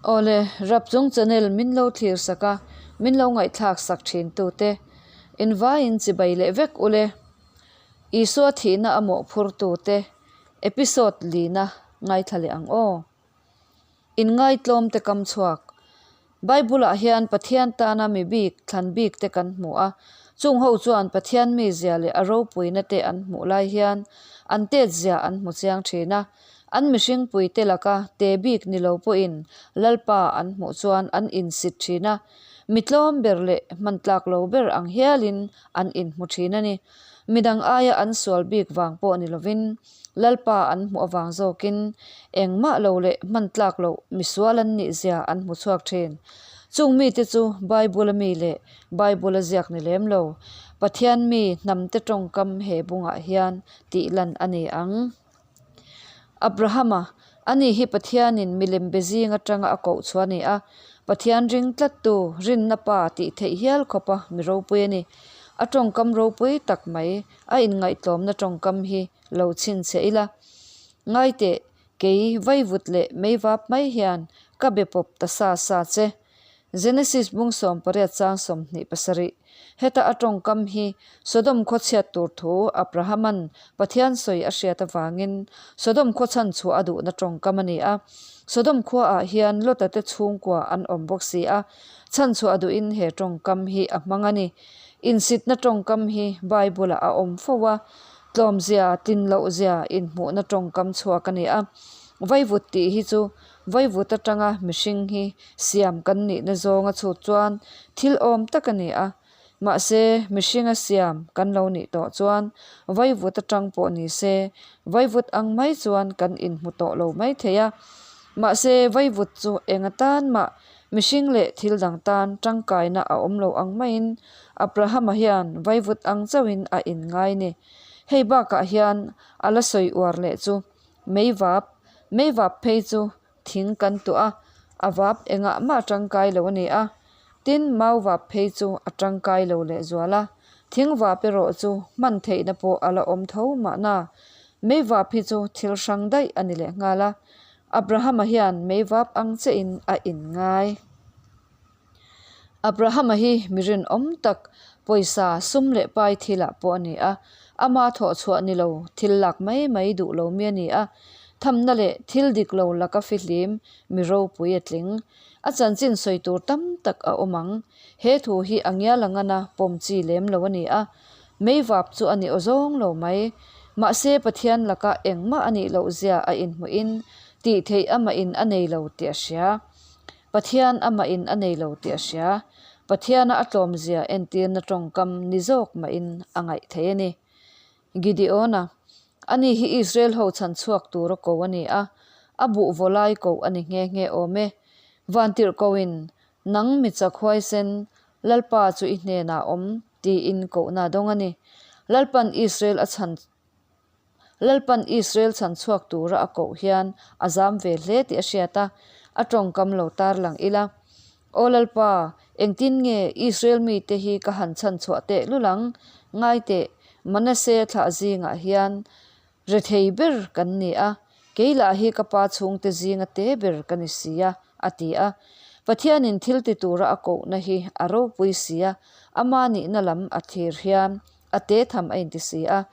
Awle, Rapchung channel min lo thlir sak a, min lo ngaihthlak sak thin tute invaiin chibai leh vek ule. Isua thihna a mawhphur tute episode lina ngaithla leh ang aw. Inngaitlawm te kam chhuak. Bible ah hian Pathian tana mi bik, thlan bik te kan hmu a, chung ho chuan Pathian mizia leh a ropuina te an hmuh lai hian an tet zia an hmu chiang thin a, an mihring pui te laka te bik ni lo pawhin Lalpa an hmuh chuan an insit thin a, mi tlawm ber leh hman tlak lo ber ang hialin an inhmu thin a ni. Midang aia an sual bik vang pawh ni lovin Lalpa an hmuh avang zawkin engmah lo leh hman tlak loh misual an nih zia an hmu chhuak thin. Chung mite chu Bible-a mi leh Bible-a ziak ni lem lo, Pathian mi hnamte tawngkam he bungah hian tih lan a ni ang. Abrahama, ani hi Pathianin milem be zing atanga a koh chhuah a ni a, Pathian ring tlattu rinna pa tih theih hial khawpa mi ropui a ni. A tawngkam ropui tak mai a inngaihtlawmna tawngkam hi lo chhinchhiah ila. Ngaiteh, kei vaivut leh meivap mai hian ka be pawp ta sa sa che. Genesis bung 18 chang 27. Heta a tawngkam hi Sodom khaw chhiat tur thu Abrahama'n Pathian sawi a hriat avangin Sodom khaw chhan chhuah a duhna tawngkam a ni a. Sodom khuaah hian Lota te chhungkua an awm bawk si a, chhan chhuah duhin he tawngkam hi a hmang a ni. Insitna tawngkam hi Bible-ah a awm fo a, tlawmzia, tlinlohzia inhmuhna tawngkam chhuak a ni a. Vaivut tih hi chu Vaivut atanga mihring hi siam kan nihna zawnga chhut chuan thil awm tak a ni a, mahse mihringa siam kan lo nih tawh chuan vaivut atang pawh ni se vaivut ang mai chuan kan inhmu tawh lo mai thei a, mahse vaivut chu eng atan mah mihring leh thil dang tan tangkaina a awm lo ang maiin Abrahama hian vaivut ang chauhin a inngai ni. Hei bakah hian a la sawi uar leh chu Meivap, Meivap phei chu thing kan tuah a, a vap engah mah a tangkai lo a ni a. Tin, mauvap phei chu a tangkai lo lehzual a. Thing vap erawh chu hman theihna pawh a la awm tho mahna. Meivap hi chu thil hrang daih a ni lehnghal a. Abrahama hian meivap ang chiahin a inngai. Abrahama hi mi rinawm tak, pawisa, sum leh pai thilah pawh a ni a, ama thawh chhuah ni lo, thil lak mai mai duh lo mi a ni a, thamna leh thil dik lo laka fihlim mi ropui a tling. A chanchin sawi tur tam tak a awm ang. He thu hi a ngial a ngana pawm chi lem lo a ni a, meivap chu a ni awzawng lo mai. Mahse Pathian laka engmah a nih loh zia a inhmuhin tih theih amahin a nei lo tih a hria. Pathian amah in a nei lo tih a hria. Pathiana a tlawmzia entirna tawngkam ni zawk mahin a ngaih thei a ni. Gideona, Ani hi Israel ho chhan chhuak tura ko a ni a, a buh vaw lai ko a ni nghe nghe awm e. Vantirhkohin, Nang mi chak huaisen, Lalpa chu i hnenah awm, tiin kohna a dawng a ni. Lalpan Israel a chhan Lalpan Israel chhan chhuak tura a koh hian a zam ve hle tih a hriat a, a tawngkam lo tar lang ila. Aw Lalpa, engtin nge Israel mite hi ka han chhan chhuah teh lul ang? Ngai teh, Manasseh thlah zingah hian rethei ber kan ni a, kei lah hi ka pa chhungte zinga te ber ka ni si a, a ti a. Pathianin thil ti tura a kohna hi a ropui si a, ama nihna lam a thlir hian A te tham a inti si a,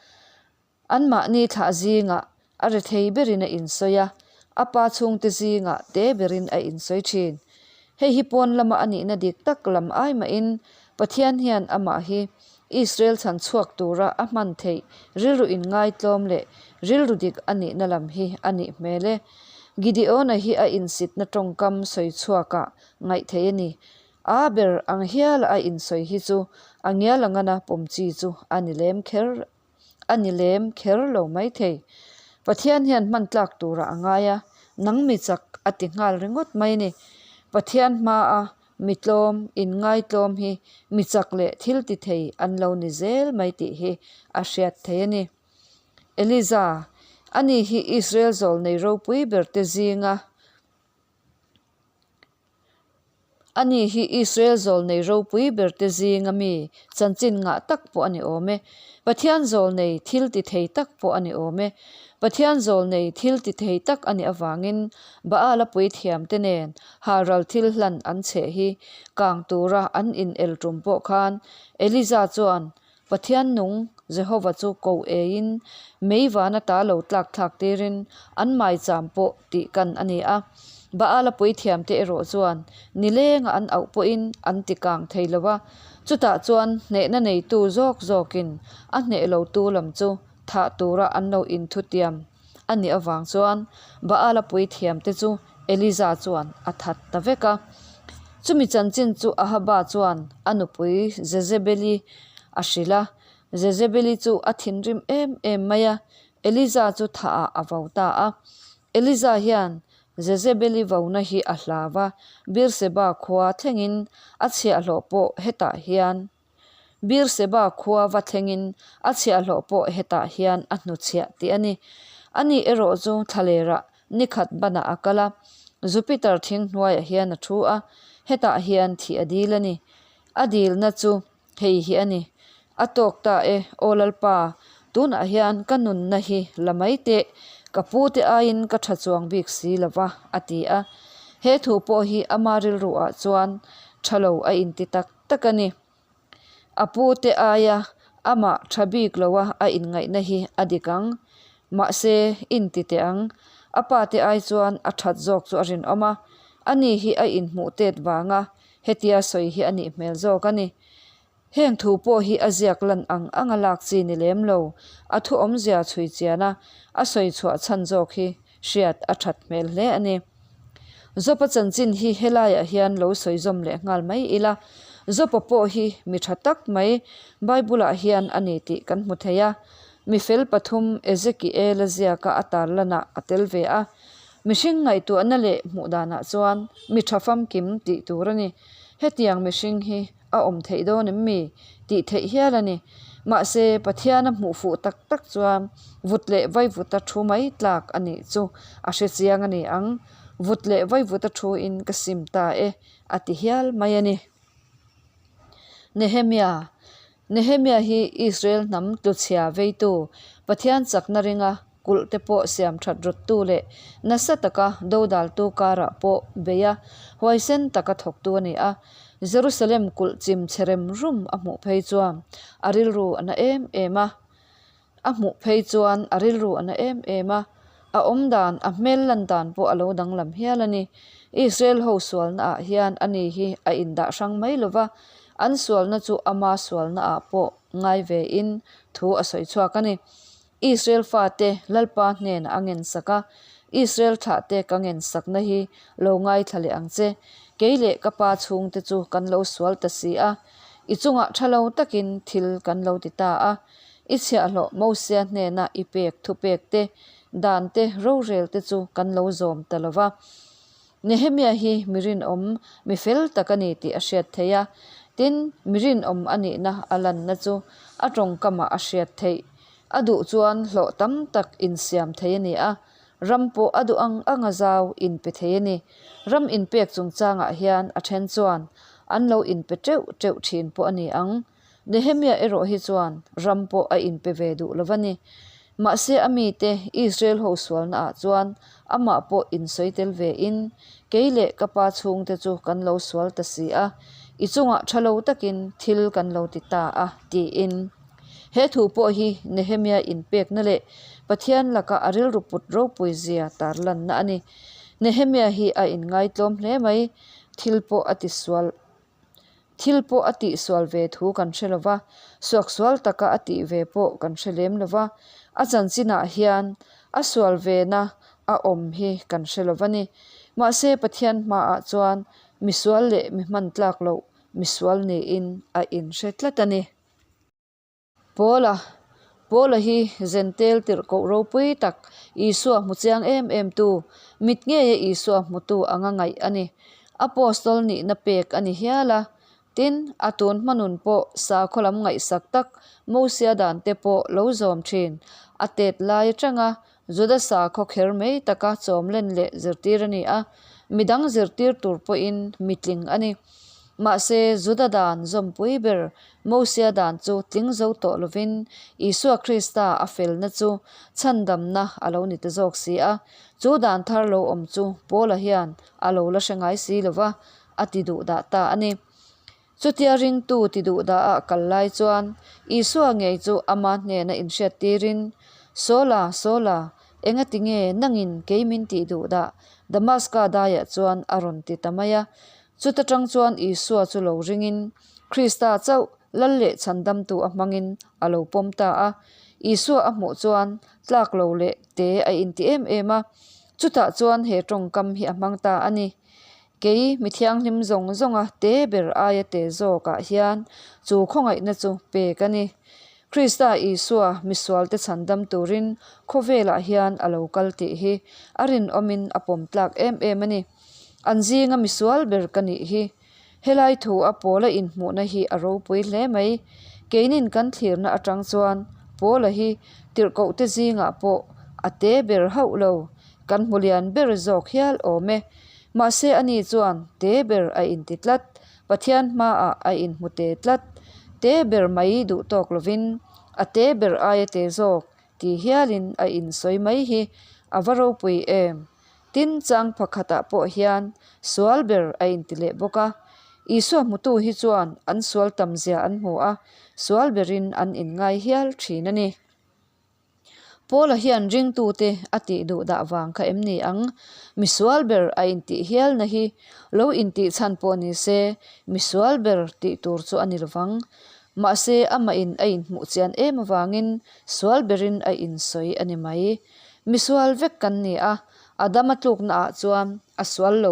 anmahni thlah zingah a rethei berin a insawi a, a pa chhungte zingah te berin a insawi thin. Hei hi pawn lama a nihna dik tak lam ai mahin Pathian hian amah hi Israel chhan chhuak tura a hman theih rilru inngaitlawm leh rilru dik a nihna lam hi a nih hmel e. Gideona hi a insitna tawngkam sawi chhuakah ngaih theih a ni. A ber ang hial a insawi hi chu a ngial a ngana pawm chi chu a ni lem kher a ni lem kher lo mai thei. Pathian hian hman tlak turah a ngai a, nang mi chak a ti nghal ringawt mai ni. Pathian hmaa mi tlawm, inngaitlawm hi mi chak leh thil ti thei an lo ni zel mai tih hi a hriat thei a ni. Eliza, ani hi Israel zawlnei ropui berte zinga. Ani hi Israel zawlnei ropui berte zinga mi chanchin ngah tak pawh a ni awm e. Pathian zawlnei thil ti thei tak pawh a ni awm e. Pathian zawlnei thil ti thei tak a nih avangin Baala puithiamte nen halral thil hlan an chheh hi kang tura an in el tum pawh khan Elija chuan Pathian nung Jehova chu ko eiin mei vana ta lo tlak thlak tirin an maicham pawh tih kan a ni a. Baala puithiamte erawh chuan nilenga an auh pawhin an ti kang thei lo a, chutah chuan hnehna neitu zawk zawkin a hneh lotu lam chu thah tura an lo inthutiam a nih avang chuan Baala puithiamte chu Elija chuan a that ta vek a. Chumi chanchin chu Ahaba chuan a nupui Jezebeli a hrilh a. Jezebeli chu a thinrim em em mai a, Elija chu thahah a vo ta a. Elija hian Jezebeli vona hi a hlau a, Beerseba khua thlengin a chhiahhlawh pawh hetah hian Beerseba khua va thlengin a chhiahhlawh pawh hetah hian a hnuchhiah tih a ni. Ani erawh chu thlalerah nikhat banah a kal a, Jupiter thing hnuaiah hian a thu a, hetah hian thih a dil a ni. A dilna chu hei hi a ni, A tawk ta e, aw Lalpa, tunah hian ka nunna hi la mai teh, ka pute aiin ka tha chuang bik si lo va, a ti a. He thu pawh hi ama rilruah chuan tha lo a inti tak tak a ni. A pu te aia amah tha bik loa a inngaihna hi a dik ang. Mahse, inti teh ang. A pa te ai chuan a that zawk chu a rinawm a. Ani hi a inhmuh tet vanga hetia sawi hi a nih hmel zawk a ni. Heng thu pawh hi a ziak lan ang anga lak chi ni lem lo. A thu awmzia chhui chiana a sawi chhuah chhan zawk hi hriat a that hmel hle a ni. Zopa chanchin hi helaiah hian lo sawi zawm leh nghal mai ila, Zopa pawh hi mi tha tak mai Bible-ah hian a ni tih kan hmu thei a. Mi fel pathum Ezekiel-a ziaka a tarlanah a tel ve a. Mihring ngaihtuahna leh hmuh danah chuan mi tha famkim tih tur a ni. Hetiang mihring hi a awm theih dawn em mi? tih theih hial a ni. Mahse, Pathian a hmuh fuh tak tak chuan vut leh vaivuta thu mai tlak a nih chu a hre chiang a ni ang. Vut leh vaivuta thuin ka sim ta e, a ti hial mai a ni. Nehemia Nehemia hi Israel hnam tluchhia veitu, Pathian chakna ringa kulh te pawh siam that rawttu leh nasa taka dodaltu karah pawh bei a, huaisen taka thawktu a ni a. Jerusalem kulh chim chhe rem rum a hmuh phei chuan a rilru a na em em a. A hmuh phei chuan a rilru a na em em a, a awm dan, a hmel lan dan pawh a lo danglam hial a ni. Israel ho sualna ah hian ani hi a indah hrang mai lo va, an sualna chu ama sualna ah pawh ngai ve in thu a sawi chhuak a ni. Israel fate Lalpa hnenah a ngensak a, Israel thlahte ka ngensakna hi lo ngaithla leh ang che. Kei leh ka pa chhungte chu kan lo sual ta si a, i chungah tha lo takin thil kan lo ti ta a. I chhiahhlawh Mosia hnena i pek thupek te, dan te, rorel te chu kan lo zawm ta lo va. Nehemia hi mi rinawm, mi fel tak a ni tih a hriat theih a. Tin, mi rinawm a nihna a lanna chu a tawngkamah a hriat theih. A duh chuan hlawh tam tak insiam thei a ni a, ram pawh a duh ang anga zau inpe thei a ni. Ram inpek chungchangah hian a then chuan an lo inpe teuh teuh thin pawh a ni ang. Nehemia erawh hi chuan ram pawh a inpe ve duh lo va ni. Mahse a mite Israel ho sualna ah chuan amah pawh insawi tel ve in, Kei leh ka pa chhungte chu kan lo sual ta si a, i chungah tha lo takin thil kan lo ti ta a, tiin. He thu pawh hi Nehemia inpekna leh Pathian laka a rilru put ropui zia tarlanna a ni. Nehemia hi a inngaitlawm hle mai, thil pawh a tisual Thil pawh a tihsual ve thu kan hre lo va, suaksual taka a tih ve pawh kan hre lem lo va, a chanchinah hian a sual vena a awm hi kan hre lo va ni. Mahse, Pathian hmaah chuan misual leh mi hman tlak loh misual niin a inhre tlat a ni. Paula, Paula hi Zentel tirhkoh ropui tak, Isua hmu chiang em em tu, mit ngeia Isua hmutu anga ngaih a ni. Apostol nihna pek a ni hial a. Tin, a tun hma nun pawh sakhaw lam ngaihsak tak Mosia dan te pawh lo zawm thin. A tet lai atanga. Juda sakhaw kher mai taka chawmlen leh zirtir a ni a, midang zirtir tur pawhin mitling a ni. Mahse, Juda dan zawmpui ber Mosia dan chu tling zo tawh lovin Isua Krista a felna chu chhandamna a lo ni ta zawk si a. Chu dan thar lo awm chu Paula hian a lo la hre ngai si lo va, a ti duh dah ta a ni. Chutia ringtu ti duh dah a kal lai chuan Isua ngei chu ama hnena inhriat tirin, Sawla, Sawla, engati nge nangin kei min tih duh dah? Damaska daiah chuan a rawn ti ta mai a. Chuta tang chuan Isua chu lo ringin Krista chauh Lal leh Chhandamtu a hmangin a lo pawm ta a. Isua a hmuh chuan tlak lo leh te a inti em em a. Chutah chuan he tawngkam hi a hmang ta a ni. Kei mi thianghlim zawng zawnga te ber aia te zawkah hian chu khawngaihna chu pek a ni. Krista Isua misualte chhandam turin khawvelah hian a lo kal tih hi a rinawmin a pawm tlak em em a ni. An zinga misual ber ka nih hi. Helai thu a Paula inhmuhna hi a ropui hle mai. Keinin kan thlirna atang chuan Paula hi tirhkohte zingah pawh a te ber hauh lo. Kan hmu lian ber zawk hial awm e. Mahse ani chuan te ber a inti tlat, Pathian hmaah a inhmu te tlat. Te ber mai duh tawk lovin a te ber aia te zawk ti hialin a insawi mai hi a va ropui em. Tin, chang pakhatah pawh hian sual ber a inti leh bawk a. Isua hmutu hi chuan an sual tamzia an hmu a, sual berin an inngai hial thin a ni. Paula hian ringtute a tih duh dah vang kha em ni ang? Mi sual ber a intih hialna hi lo intih chhan pawh ni se, mi sual ber tih tur chu a ni lovang. Mahse, amahin a inhmuh chian em avangin sual berin a insawi a ni mai. Mi sual vek kan ni a, Adama tlukna ah chuan a sual lo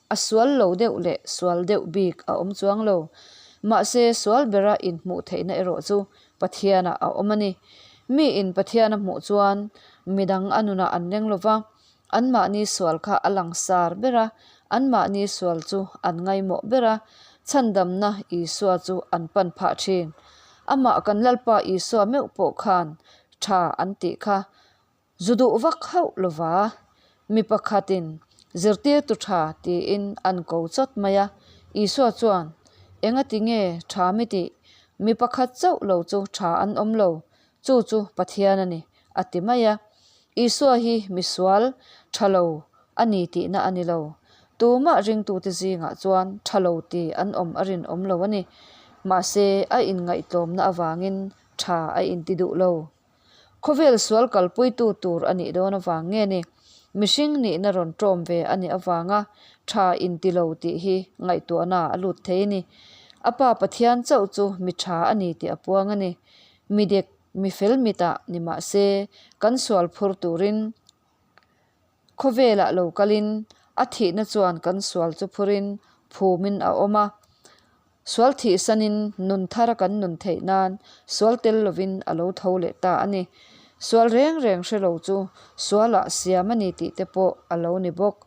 a sual lo deuh leh sual deuh bik a awm chuang lo. Mahse sual bera inhmuh theihna erawh chu Pathianah a awm a ni. Miin Pathian a hmuh chuan midang a nunah an leng lo va, anmahni sual kha a langsar ber a, anmahni sual chu an ngaimawh ber a, chhandamna Isua chu an pan phah thin. Amah kan Lalpa Isua meuh pawh khan tha an tih kha Zu duh vak hauh lova mi pakhatin zirtirtu tha tiin an ko chawt mai a, Isua chuan, Engati nge tha mi tih? Mi pakhat chauh lo chu tha an awm lo, chu chu Pathian a ni, a ti mai a. Isua hi misual tha lo a ni tihna a ni lo. Tumah ringtute zingah chuan tha lo ti an awm a rinawm lo a ni. Mahse, a inngaihtlawmna avangin tha a inti duh lo. Khawvel sual kalpuitu tur a nih dawn avang nge ni? Mihring nihna rawn ṭawm ve a nih avanga ṭha inti lo tih hi ngaihtuahna a lut thei a ni. A Pa Pathian chauh chu mi ṭha a ni tih a puang a ni. Mi dek, mi fel mitah ni mah se, kan sual phur turin Khawvelah lo kalin a thihna chuan kan sual chu phurin phumin a awm a. Sual thihsanin nun thara kan nun theih nan sual tel lovin a lo tho leh ta a ni. Sual reng reng hre lo chu sualah siam a ni tih te pawh a lo ni bawk.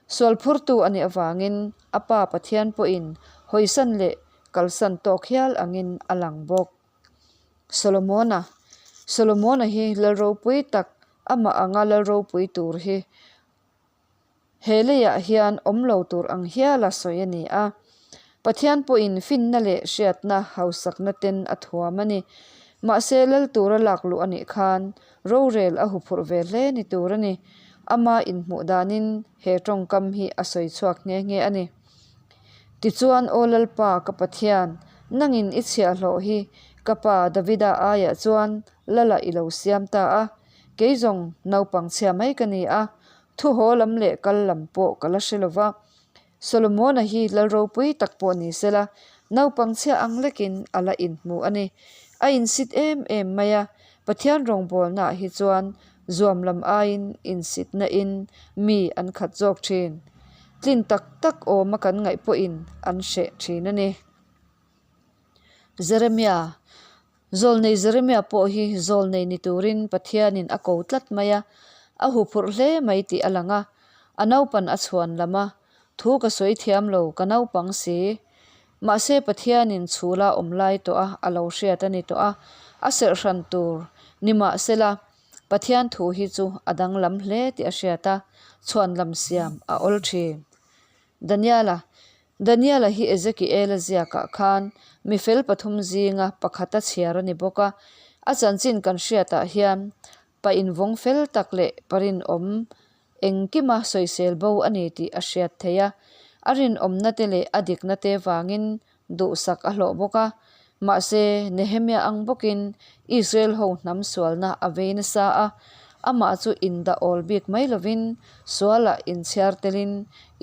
Sual phurtu a nih avangin a Pa Pathian pawhin hawisan leh kalsan tawk hial angin a lang bawk. Solomona Solomona hi lal ropui tak amah anga lal ropui tur hi He leiah hian awm lo tur ang hiala sawi a ni a. Pathian pawhin finna leh hriatna hausakna ten a thuam a ni. Mahse lal tura lak luh a nih khan rorel a huphurh ve hle ni tur a ni. Ama inhmuh danin he tawngkam hi a sawi chhuak nghe nghe a ni. Tichuan, Aw Lalpa, ka Pathian, nangin i chhiahhlawh hi ka pa Davida aiah chuan Lala i lo siam ta a. Kei zawng naupang chhia mai ka ni a, thu haw lam leh kal lam pawh ka la hre lo va. Solomona hi lal ropui tak pawh ni sela, naupang chhia ang lekin a la inhmu a ni. A insit em em mai a, Pathian rawngbawlnaah hi chuan zuam lam aiin insitna in mi an khat zawk thin. Tlin tak tak awma kan ngaih pawhin an hreh thin a ni. Jeremia Zawlnei Jeremia pawh hi zawlnei ni turin Pathianin a ko tlat mai a, a huphurh hle mai tih a lang a. A naupan a chhuan lam a, Thu ka sawi thiam lo, ka naupang si. Mahse Pathianin chhula awm lai tawh a, a lo hriat a ni tawh a, a serh hran tur nimahsela. Pathian thu hi chu a danglam hle tih a hriat a, chhuanlam siam a awl thin. Daniela Daniela hi Ezekiela ziakah khan mi fel pathum zinga pakhata chhiar a ni bawk a, a chanchin kan hriatah hian pa invawng fel tak leh pa rinawm engkima sawisel bo a ni tih a hriat theih a, a rinawmna te leh a dikna te vangin duhsak a hlawh bawk a. Mahse, Nehemia ang bawkin Israel ho hnam sualna a vei nasa a, amah chu indah awl bik mai lovin sualah inchhiar telin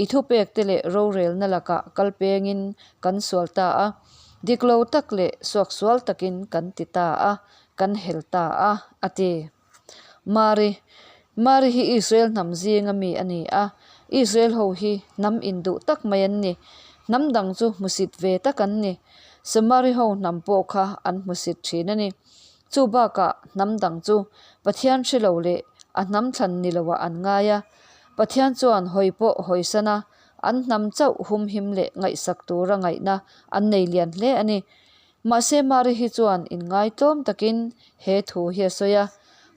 i thupek te leh rorelna lakah kal pengin kan sual ta a, dik lo tak leh suaksual takin kan ti ta a, kan hel ta a, a ti. Mari, Mari hi Israel hnam zinga mi a ni a, Israel ho hi hnam induh tak mai an ni. Hnam dang chu hmusit ve tak an ni. Samari ho hnam pawh kha an hmusit thin a ni. Chu bakah hnam dang chu Pathian hre lo leh a hnam thlan ni loah an ngai a. Pathian chuan hawi pawh hawisan a, an hnam chauh humhim leh ngaihsak tura ngaihna an nei lian hle a ni. Mahse Mari hi chuan inngaitlawm takin he thu hi a sawi a,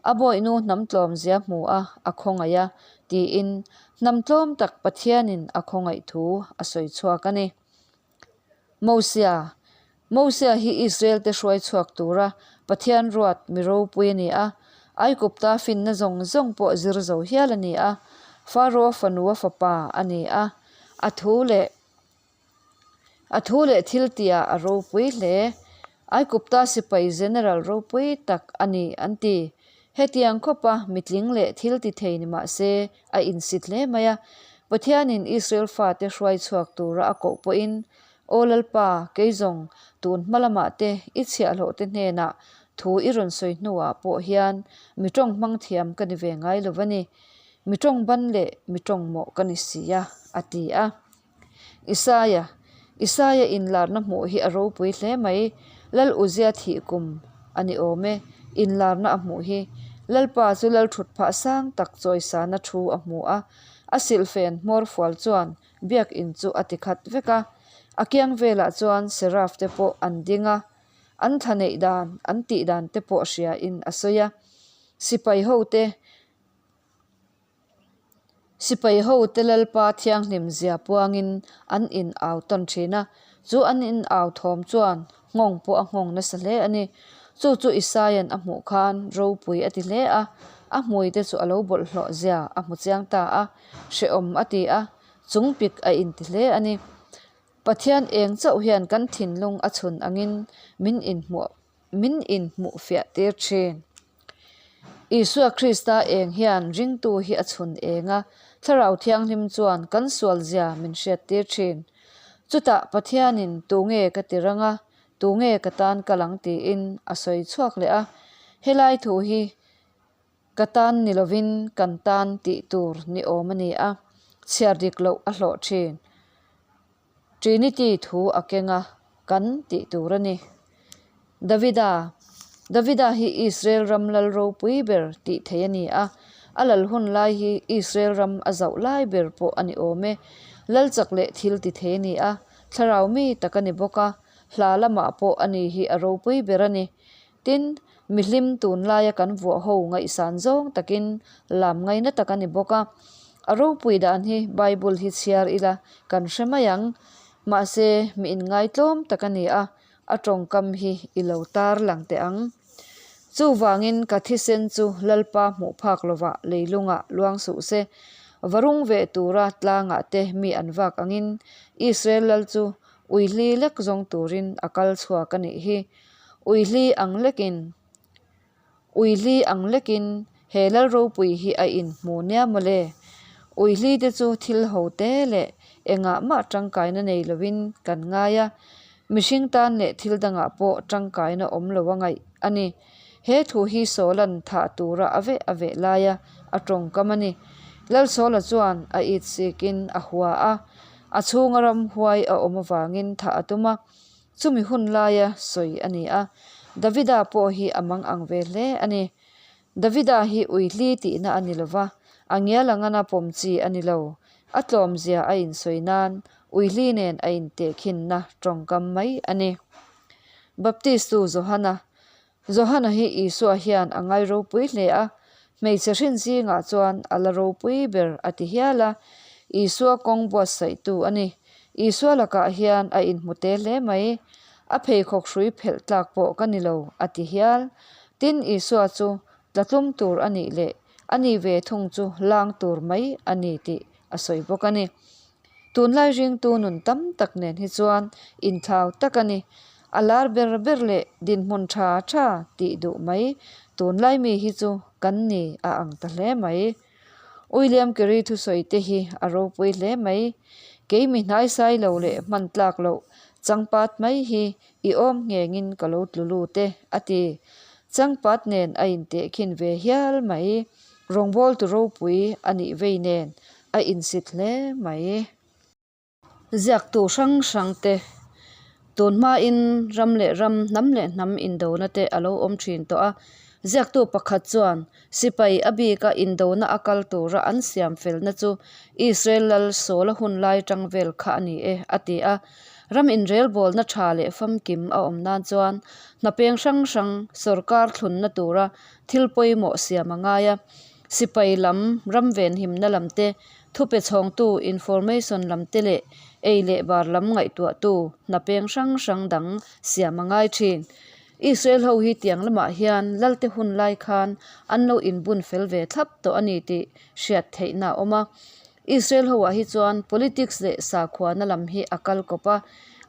A bawihnu hnam tlawmzia hmu a, a khawngaih a, tiin hnam tlawm tak Pathianin a khawngaih thu a sawi chhuak a ni. Mosia Mosia hi Israel-te hruai chhuak tura Pathian ruat mi ropui a ni a, Aikupta finna zawng zawng pawh zir zo hial a ni a, Faro fanua fapa a ni a, a thu leh A thu leh thil tihah a ropui hle. Aikupta sipai General ropui tak a ni an ti. Hetiang khawpa mitling leh thil ti thei ni mah se a insit hle mai a. Pathianin Israel fate hruai chhuak tura a koh pawhin, Aw Lalpa, kei zawng tun hma lamah te i chhiahhlawh te hnenah thu i rawn sawi hnuah pawh hian mi tawng hmang thiam ka ni ve ngai lo va ni. Mi tawng ban leh mi tawng mawh ka ni si a, a ti a. Isaia, Isaia inlarna hmuh hi a ropui hle mai. Lal Uzia thih kum a ni awm e, inlarna a hmuh hi. Lalpa chu lal thut phah sang tak chawisana thu a hmu a, a silhfen hmawr fual chuan biakinn chu a ti khat vek a. A kiang velah chuan Seraf te pawh an ding a, an thla neih dan, an tih dan te pawh hriain a sawi a. Sipai hote. Sipai hote Lalpa thianghlim zia puangin an in au tawn thin a, chu an in au thawm chuan nghawng pawh a nghawng nasa hle a ni. Chu chu Isaia'n a hmuh khan ropui a ti hle a, a hmui te chu a lo bawlhhlawh zia a hmu chiang ta a, hrehawm a ti a, chung pik a inti hle a ni. Pathian eng chauh hian kan thinlung a chhun angin min inhmuh min inhmuh fiah tir thin. Isua Krista eng hian ringtu hi a chhun eng a, Thlarau Thianghlim chuan kan sualzia min hriattir thin. Chutah Pathianin tunge ka ti rang a, tunge ka tan kal ang tiin a sawi chhuak leh a. Helai thu hi ka tan ni lovin kan tan tih tur ni awm a ni a, chhiar dik loh a hlawh thin. Trinity thu a keng a, kan tih tur a ni. Davida, Davida hi Israel ram lal ropui ber tih theih a ni a, a lal hun lai hi Israel ram a zauh lai ber pawh a ni awm e. Lal chak leh thil ti thei a ni a, thlarau mi tak a ni bawk a, hla lamah pawh a ni hi a ropui ber a ni. Tin, mihlim tunlaia kan vuah ho ngaihsan zawng takin lam ngaina tak a ni bawk a. A ropui dan hi Bible hi chhiar ila kan hre mai ang. Mahse, mi inngaitlawm tak a ni a, a tawngkam hi i lo tar lang teh ang. Chuvangin ka thisen chu Lalpa hmuh phak lovah leilungah luang suh se. Varung veh tura tlangah te mi an vak angin Israel lal chu uihli lek zawng turin a kal chhuak a nih hi. Uihli ang lekin Uihli ang lekin he lal ropui hi a inhmu nia mawle. Uihli te chu thil ho te leh engah mah tangkaina nei lovin kan ngai a, mihring tan leh thil dangah pawh tangkaina awm lo a ngaih a ni. He thu hi Sawla'n thah tura a veh a veh laia a tawngkam a ni. Lal Sawla chuan a it sikin a hua a, a chhunga ramhuai a awm avangin thah a tum a. Chumi hun laia sawi a ni a, Davida pawh hi a mang ang ve hle a ni. Davida hi uihli tihna a ni lo va, a ngial angana pawm chi a ni lo. A tlawmzia a insawi nan uihli nen a intehkhinna tawngkam mai a ni. Baptistu Johana Johana hi Isua hian a ngai ropui hle a. Hmeichhe hrin zingah chuan a la ropui ber a ti hial a, Isua kawng buatsaihtu a ni. Isua lakah hian a inhmu te hle mai. A pheikhawk hrui phelh tlak pawh ka ni lo a ti hial. Tin, Isua chu tlatlum tur a nih leh a ni ve thung chu lang tur mai a ni tih a sawi bawk a ni. Tunlai ringtu nun tam tak nen hi chuan inthlau tak a ni. A lar ber ber leh dinhmun tha tha tih duh mai tunlai mi hi chu kan ni a ang ta hle mai. William Carey thusawi te hi a ropui hle mai. Kei mi hnaisai lo leh hman tlak loh changpat mai hi i awm nghengin ka lo tlu lut e a ti. Changpat nen a intehkhin ve hial mai. Rawngbawltu ropui a nih vei nen a insit hle mai. Ziaktu hrang hrang te tun hmain ram leh ram, hnam leh hnam indona te a lo awm thin tawh a. Ziaktu pakhat chuan sipai a bika indona a kal tura an siam felna chu Israel lal Saula hun lai tang vel kha a ni e a ti a. Ram inrelbawlna tha leh famkim a awm nan chuan hna peng hrang hrang sorkar thlunna tura thil pawimawh siam a ngai a. Sipai lam, ram venhimna lam te, thupe chhawngtu, information, lam te leh ei leh bar lam ngaihtuahtu hna peng hrang hrang dang siam a ngai thin. Israel ho hi tiang lamah hian Lalte hun lai khan an lo inbun fel ve thlap tawh a ni tih hriat theihna a awm a. Israel ho ah hi chuan politics leh sakhuana lam hi a kal kawp a,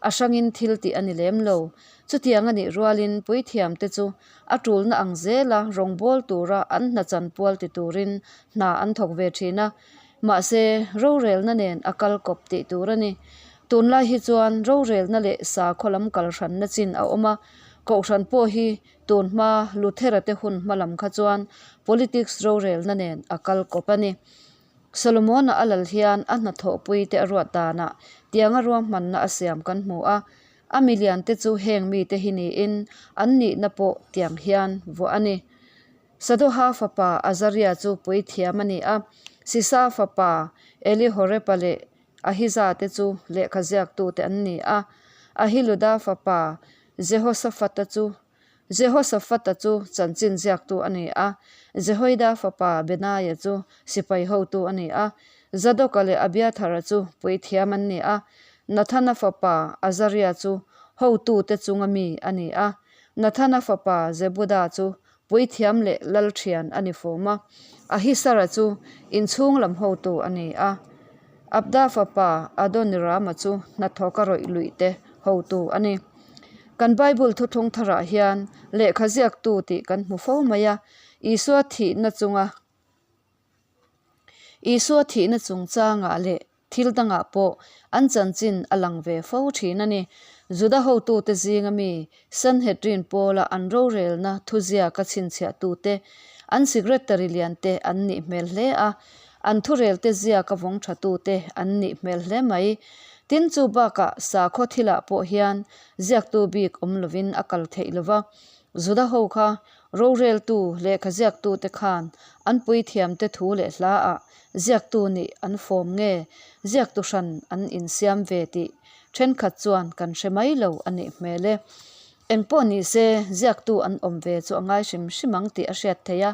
a hrangin thil tih a ni lem lo. Chutiang a nih rualin puithiamte chu A tulna ang zela rawngbâwl tura an hna chanpual ti turin hna an thawk ve thin a, mahse rorelna nen a kal kawp tih tur a ni. Tunlai hi chuan rorelna leh sakhaw lam kal hranna chin a awm a, kohhran pawh hi tun hma Luthera te hun hma lam kha chuan politics rorelna nen a kal kawp a ni. Solomon-a a lal hian a hnathawhpui te a ruat danah tianga ruahmanna a siam kan hmu a, A miliante chu heng mite hi niin an nihna pawh tiang hian vuah a ni. Sadoha fapa Azaria chu puithiam a ni a, Sisa fapa Elihorepa leh Ahiza te chu lehkha ziaktute an ni a, Ahiluda fapa Jehosaphata chu Jehosaphata chu chanchin ziaktu a ni a, Jehoiada fapa Benaia chu sipai hotu a ni a, Zadoka leh Abiathara chu puithiam an ni a, Nathana fapa Azaria chu hotute chunga mi a ni a, Nathana fapa Zebuda chu puithiam leh lal thian a ni fawm a, Ahisara chu inchhung lam hotu a ni a, Abda fapa Adonirama chu hnathawka rawih luihte hotu a ni. Kan Bible thuthlung tharah hian lehkha ziaktu tih kan hmu fo mai a, Isua thihna chunga Isua thihna chungchangah leh thil dangah pawh an chanchin a lang ve fo thin a ni. Juda hotute zinga mi Sanhedrin pawla an rorelna thuziaka chhinchhiahtute, an secretary liante an nih hmel hle a, An thurelte ziaka vawng thatute an nih hmel hle mai. Tin, chu bakah sakhaw thilah pawh hian ziaktu bik awm lovin a kal theih lova. Juda ho kha roreltu lehkha ziaktute khan an puithiamte thu leh hlaah ziaktu nih an fawm nge ziaktu hran an insiam ve tih thenkhat chuan kan hre mai lo a nih hmel e. Engpawh ni se, ziaktu an awm ve chu a ngai hrim hrim ang tih a hriat theih a,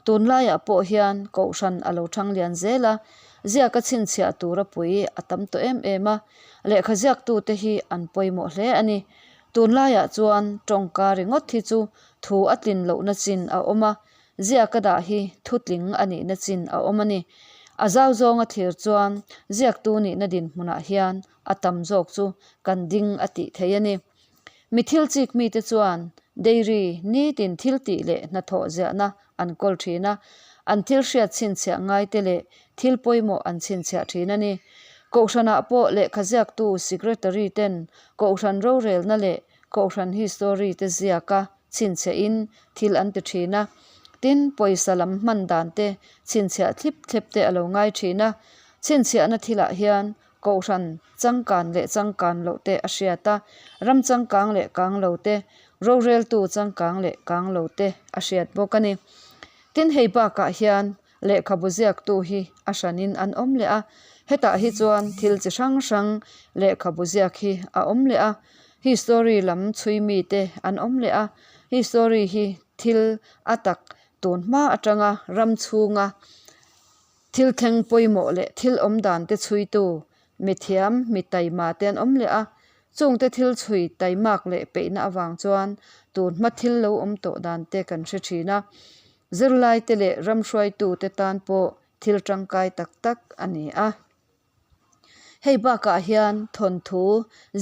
tunlaiah pawh hian kohhran a lo thang lian zel a, ziaka chhinchhiah tura pui a tam tawh em em a, lehkha ziaktute hi an pawimawh hle a ni. Tunlaiah chuan tawngka ringawt hi chu thu a tlin lohna chin a awm a, ziaka dah hi thutling a nihna chin a awm a ni. A zau zawnga thlir chuan ziaktu nihna dinhmunah hian a tam zawk chu kan ding a tih theih a ni. Mi thil chik mite chuan dairy nitin thil tih leh hnathawh ziahna an kawl thin a, an thil hriat chhinchhiah ngaite leh thil pawimawh an chhinchhiah thin a ni. Kohhranah pawh lehkha ziaktu secretary ten kohhran rorelna leh kohhran history te ziaka chhinchhiahin thil an ti thin a, tin pawisa lam hman dan te chhinchhiah thlip thlep te a lo ngai thin a. Chhinchhiahna thilah hian Kohhran changkan leh changkan loh te a hriat a, ram changkang leh kang lo te, roreltu changkang leh kang lo te a hriat bawk a ni. Tin, hei bakah hian lehkhabu ziaktu hi a hranin an awm leh a, hetah hi chuan thil chi hrang hrang lehkhabu ziak hi a awm leh a, history lam chhui mite an awm leh a, history hi thil a tak. Tun hma atanga ram chhunga thil thleng pawimawh leh thil awm dan te chhuitu mithiam, mi taima te an awm leh a. Chungte thil chhui taimak leh peihna avang chuan tun hma thil lo awm tawh dan te kan hre thin a. Zirlaite leh ram hruaitute tan pawh thil tangkai tak tak a ni a. Hei bakah hian thawnthu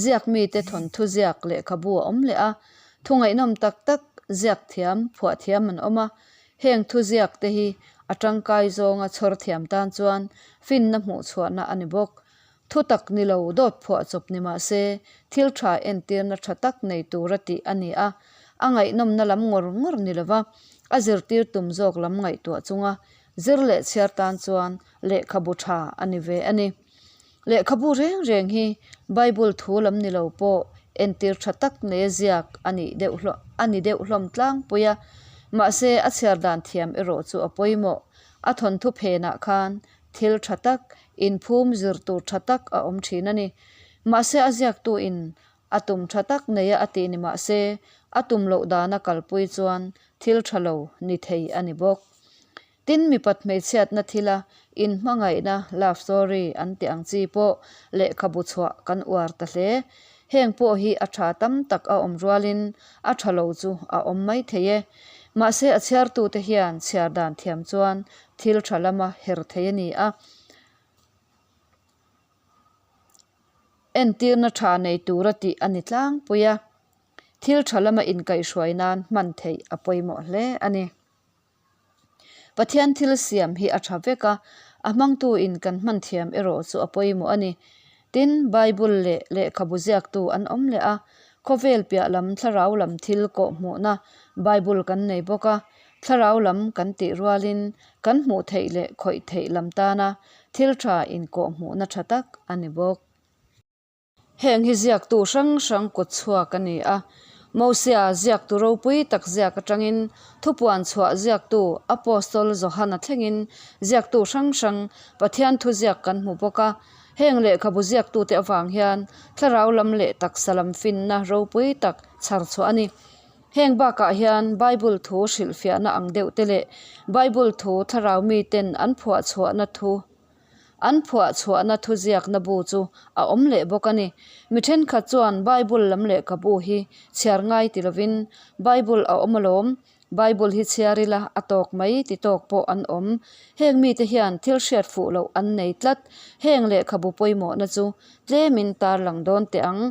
ziak mite thawnthu ziak lehkhabu a awm leh a, thu ngaihnawm tak tak ziak thiam, phuah thiam an awm a. Heng thu ziak te hi a tangkai zawnga chhawr thiam tan chuan finna hmuh chhuahna a ni bawk. Thu tak ni lo dawt phuah chawp ni mah se thil tha entirna tha tak nei tura tih a ni a, a ngaihnawmna lam ngawr ngawr ni lova a zirtir tum zawk lam ngaihtuah chunga Zir leh chhiar tan chuan lehkhabu tha a ni ve a ni. Lehkhabu reng reng hi Bible thu lam ni lo pawh entir tha tak nei a ziak a nih deuh hlawm a ni deuh hlawm tlangpui a. Mahse a chhiar dan thiam erawh chu a pawimawh. A thawnthu phenah khan thil tha tak, inphum zir tur tha tak a awm thin a ni. Mahse a ziaktu in A tum tha tak neia a tih ni mah se, a tum loh dana kalpui chuan thil tha lo ni thei a ni bawk. Tin, mipat hmeichhiatna thila inhmangaihna, love story, an tih ang chi pawh lehkhabu chhuah kan uar ta hle. Heng pawh hi a tha tam tak a awm rualin a tha lo chu a awm mai thei e. Mahse, a chhiartute hian chhiar dan thiam chuan thil tha lama her thei a ni a. Entirna tha nei tura tih a ni tlangpui a, thil tha lama inkaihhruai nan hman theih a pawimawh hle a ni. Pathian thil siam hi a tha vek a, a hmangtuin kan hman thiam erawh chu a pawimawh a ni. Tin, Bible leh lehkhabu ziaktu an awm leh a, khawvel piah lam thlarau lam thil kawhhmuhna Bible kan nei bawk a, Thlarau lam kan tih rualin kan hmuh theih leh khawih theih lam tana thil tha inkawhhmuhna tha tak a ni bawk. Heng hi ziaktu hrang hrang kut chhuak a ni a. Mosia ziaktu ropui tak ziak atangin thupuan chhuah ziaktu Apostol Johana thlengin ziaktu hrang hrang Pathian thu ziak kan hmu bawk a. Heng lehkhabu ziaktute avang hian thlarau lam leh taksa lam finna ropui tak chhar chhuah a ni. Heng bakah hian Bible thu hrilhfiahna ang deuh te leh Bible thu thlarau miten an phuah chhuahna thu an phuah chhuahna thuziakna bu chu a awm leh bawk a ni. Mi thenkhat chuan Bible lam lehkhabu hi chhiar ngai ti lovin Bible a awm alawm, Bible hi chhiar ila a tawk mai ti tawk pawh an awm. Heng mite hian thil hriat fuh loh an nei tlat. Heng lehkhabu pawimawhna chu tlemin tarlang dawn teh ang.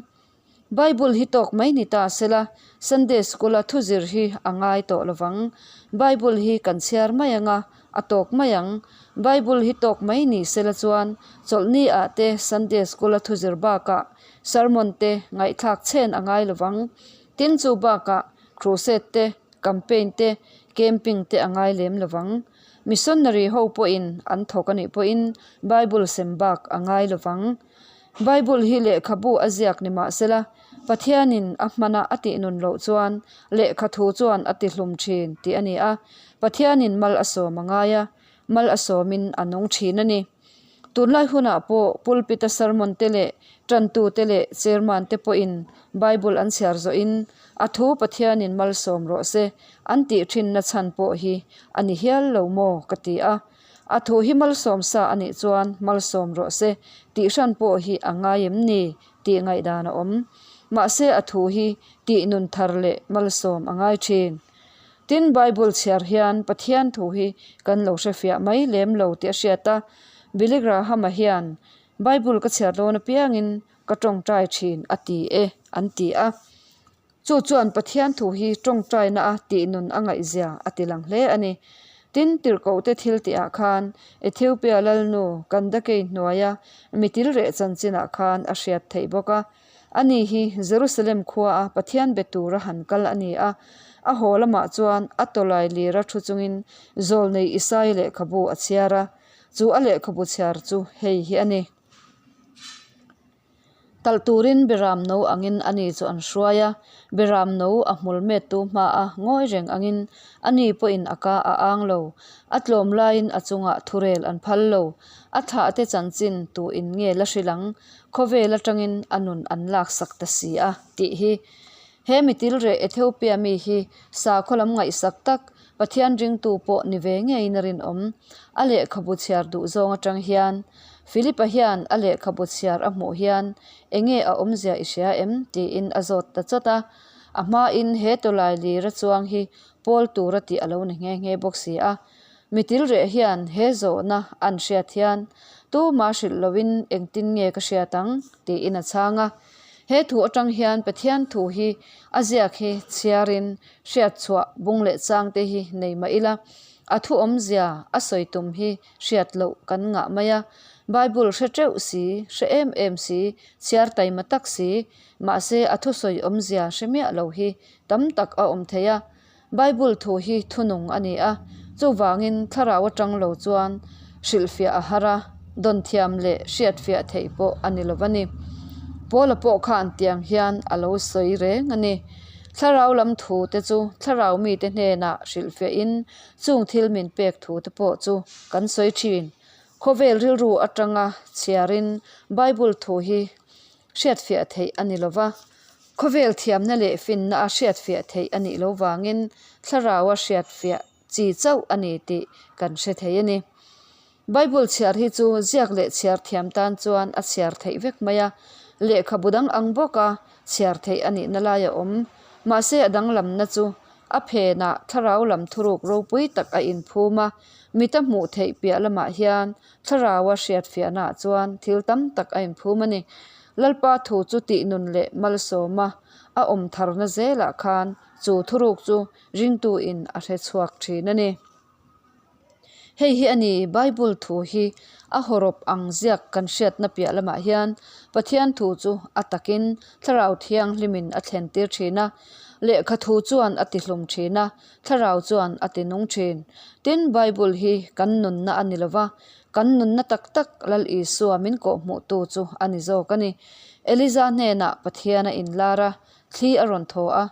Bible hi tawk mai ni ta sela, Sunday School a thuzir hi a ngai tawh lovang. Bible hi kan chhiar mai anga, a tawk mai ang. Bible hi tawk mai ni sela chuan chawlhni ah te Sunday School a thuzir bakah sermon te ngaihthlak chhen a ngai lovang. Tin chu bakah crusade te, campaign te, camping te a ngai lem lovang. Missionary ho pawhin an thawk anih pawhin Bible sem bak a ngai lovang. Bible hi lehkhabu a ziak ni mah sela, Pathianin a hmana a tih nun loh chuan lehkha thu chuan a ti hlum thin tih a ni a. Pathianin mal a sawm a ngai a, mal a sawmin a nung thin a ni. Tunlai hunah pawh pulpit-a sermon te leh tantute leh chairman te pawhin Bible an chhiar zawhin a thu Pathianin mal sawm rawh se an tih thinna chhan pawh hi a ni hial lo maw ka ti a. A thu hi malsawm sa a nih chuan malsawm rawh se tih hran pawh hi a ngai em ni tih ngaihdan a awm. Mahse a thu hi tih nun thar leh malsawm a ngai thin. Tin Bible chhiar hian Pathian thu hi kan lo hrefiah mai lem lo tih a hriat a, Billy Graham-a hian Bible ka chhiar dawn apiangin ka tawngtai thin a ti e an ti a. Chu chuan Pathian thu hi tawngtaina a tih nun a ngaihzia a ti lang hle a ni. Tin, tirhkohte thil tihah khan Ethiopia lalnu Kandakei hnuaia mi tilreh chanchinah khan a hriat theih bawk a. Ani hi Jerusalem khuaa Pathian be tura han kal a ni a. A haw lamah chuan a tawlai lira thu chungin Zawlnei Isaia lehkhabu a chhiar a. Chu a lehkhabu chhiar chu hei hi a ni. Talh turin Beram no angin ani chu an hruai a, Beram no a hmul mettu hmaa ngawi reng angin ani pawhin a ka a ang lo. A tlawm laiin a chungah thurel an phal lo. A thlahte chanchin tu in nge la hrilh ang? Khawvel atangin a nun an laksak ta si a tih hi. He mitil reh Ethiopia mi hi sakhaw lam ngaihsak tak. Pathian ringtu pawh ni ve ngeiin a rinawm. A lehkhabu chhiar duh zawng atang hian Philip-a hian a lehkhabu chhiar a hmuh hian enge a awmzia i hria em? tiin a zawt ta chawt a. A hmain he tawlai lira chuang hi pawl tura tih a lo ni nghe nghe bawk si a. Mi tilreh hian he zawhna an hriat hian tuma hrilh loin engtin nge ka hriat ang? tiin a chhang a. He thu atang hian Pathian thu hi a ziak hi chhiarin hriat chhuah bung leh changte hi nei mah ila, a thu awmzia a sawi tum hi hriat loh kan ngah mai a. Bible hre teuh si, hre em em si, chhiar taima tak si, mahse a thusawi awmzia hre miah lo hi tam tak a awm thei a. Bible thu hi thunung a ni a, chuvangin thlarau atang lo chuan hrilhfiah a har a, dawnthiam leh hriatfiah theih pawh a ni lo a ni. Paula pawh khan tiang hian a lo sawi reng a ni. Thlarau lam thu te chu thlarau mite hnenah hrilhfiahin chung thil min pek thu te pawh chu kan sawi thin. Khawvel rilru atanga chhiarin Bible thu hi hriatfiah theih a ni lo va. Khawvel thiamna leh finna a hriatfiah theih a nih loh vangin thlaraua hriatfiah chi chauh a ni tih kan hre thei a ni. Bible chhiar hi chu ziak leh chhiar thiam tan chuan a chhiar theih vek mai a, lehkhabu dang ang bawka chhiar theih a nihna lai a awm. Mahse a danglamna chu a phenah thlarau lam thuruk ropui tak a inphum a, mita hmuh theih piah lamah hian Thlaraua hriatfiahnaah chuan thil tam tak a inphum a ni. Lalpa thu chu tihnun leh malsawma a awm tharna zelah khan chu thuruk chu ringtuin a hre chhuak thin a ni. Hei hi a ni, Bible thu hi a hawrawp ang ziak kan hriatna piah lamah hian Pathian thu chu a takin Thlarau Thianghlimin a thlentir thin a, lehkha thu chuan a tihlum thin a, Thlarau chuan a ti nung thin. Tin, Bible hi kan nunna a ni lo va, kan nunna tak tak Lal Isua min kawhhmuhtu chu a ni zawk a ni. Eliza hnenah Pathian a inlar a, thli a rawn thaw a.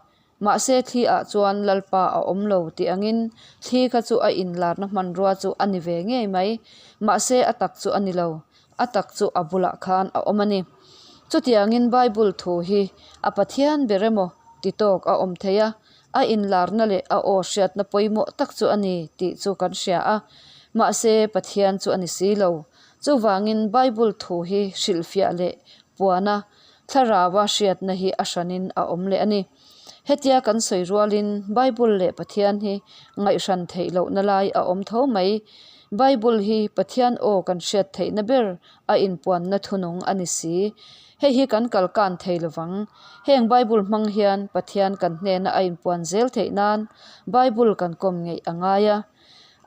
Mahse thli ah chuan Lalpa a awm lo tih angin thli kha chu a inlarna hmanrua chu a ni ve ngei mai. Mahse a tak chu a ni lo. A tak chu a bulah khan a awm a ni. Chutiangin Bible thu hi a Pathian ber emaw ti tawk a awm thei a, A inlarna leh a aw hriatna pawimawh tak chu a ni tih chu kan hria a, mahse Pathian chu a ni si lo. Chuvangin Bible thu hi hrilhfiah leh puana thlaraua hriatna hi a hranin a awm leh a ni. Hetia kan sawi rualin Bible leh Pathian hi ngaihhran theih lohna lai a awm tho mai. Bible hi Pathian aw kan hriat theihna ber a inpuanna thunung a ni si. Hei hi kan kal kan thei lovang. Heng Bible hmang hian Pathian kan hnena a inpuan zel theih nan Bible kan kawm ngeih a ngai a.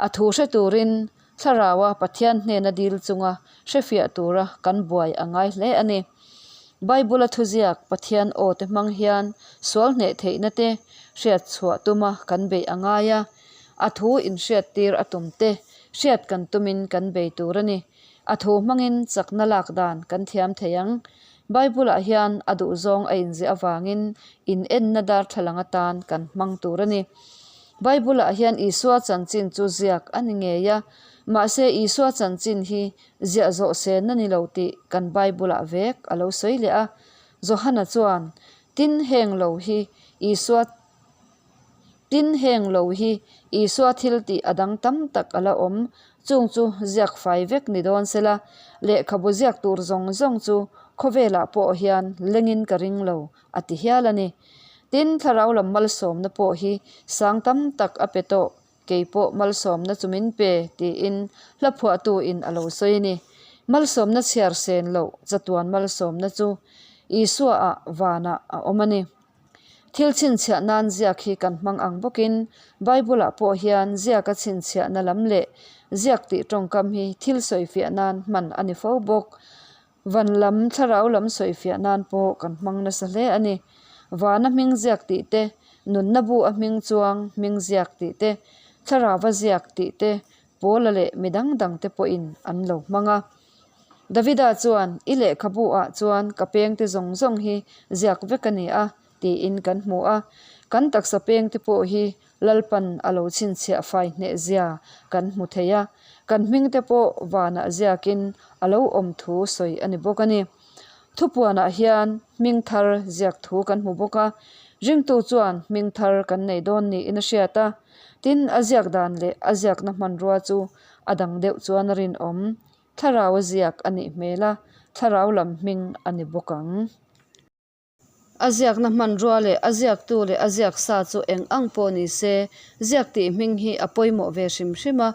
A thu hre turin Thlaraua Pathian hnena dil chunga hrefiah tura kan buai a ngai hle a ni. Bible-a thuziak Pathian aw te hmang hian sual hneh theihna te hriat chhuah tuma kan beih a ngai a. A thu inhriattir a tum te hriat kan tumin kan bei tur a ni. A thu hmangin chakna lak dan kan thiam thei ang. Bible-ah hian a duhzawng a inziah avangin in enna darthlalang atan kan hmang tur a ni. Bible-ah hian Isua chanchin chu ziak a ni ngei a, mahse Isua chanchin hi ziah zawh sen a ni lo tih kan Bible-ah vek a lo sawi leh a. Johana chuan, Tin heng lo hi Isua Tin, heng lo hi Isua thil tih a dang tam tak a la awm. Chung chu ziak fai vek ni dawn sela, lehkhabu ziak tur zawng zawng chu khawvelah pawh hian lengin ka ring lo, a ti hial a ni. Tin, thlarau lam malsawmna pawh hi sang tam tak a pe tawh, kei pawh malsawmna chu min pe, tiin hla phuahtuin a lo sawi a ni. Malsawmna chhiar sen loh chatuan malsawmna chu Isua-ah vanah a awm a ni. Thil chhinchhiah nan ziak hi kan hmang ang bawkin Bible-ah pawh hian ziaka chhinchhiahna lam leh ziak tih tawngkam hi thil sawifiah nan hman a ni fo bawk. Van lam, thlarau lam sawifiah nan pawh kan hmang nasa hle a ni. Vana hming ziak tih te, nunna bu a hming chuang hming ziak tih te, thlarauva ziak tih te, Paula leh mi dang dangte pawhin an lo hmang a. Davida chuan, I lehkhabu ah chuan ka pengte zawng zawng hi ziak vek a ni a, tiin kan hmu a. Kan taksa pengte pawh hi Lalpan a lo chhinchhiah fai hneh zia kan hmu thei a, kan hmingte pawh vanah ziakin a lo awm thu sawi a ni bawk a ni. Thupuanah hian hming thar ziak thu kan hmu bawk a. Ringtu chuan hming thar kan nei dawn niin a hriat a, tin a ziak dan leh a ziakna hmanrua chu a dang deuh chuan a rinawm. Thlarau a ziak a nih hmel a, thlarau lam hming a ni bawk ang. A ziakna hmanrua leh a ziaktu leh a ziak sa chu eng ang pawh ni se, ziak tih hming hi a pawimawh ve hrim hrim a.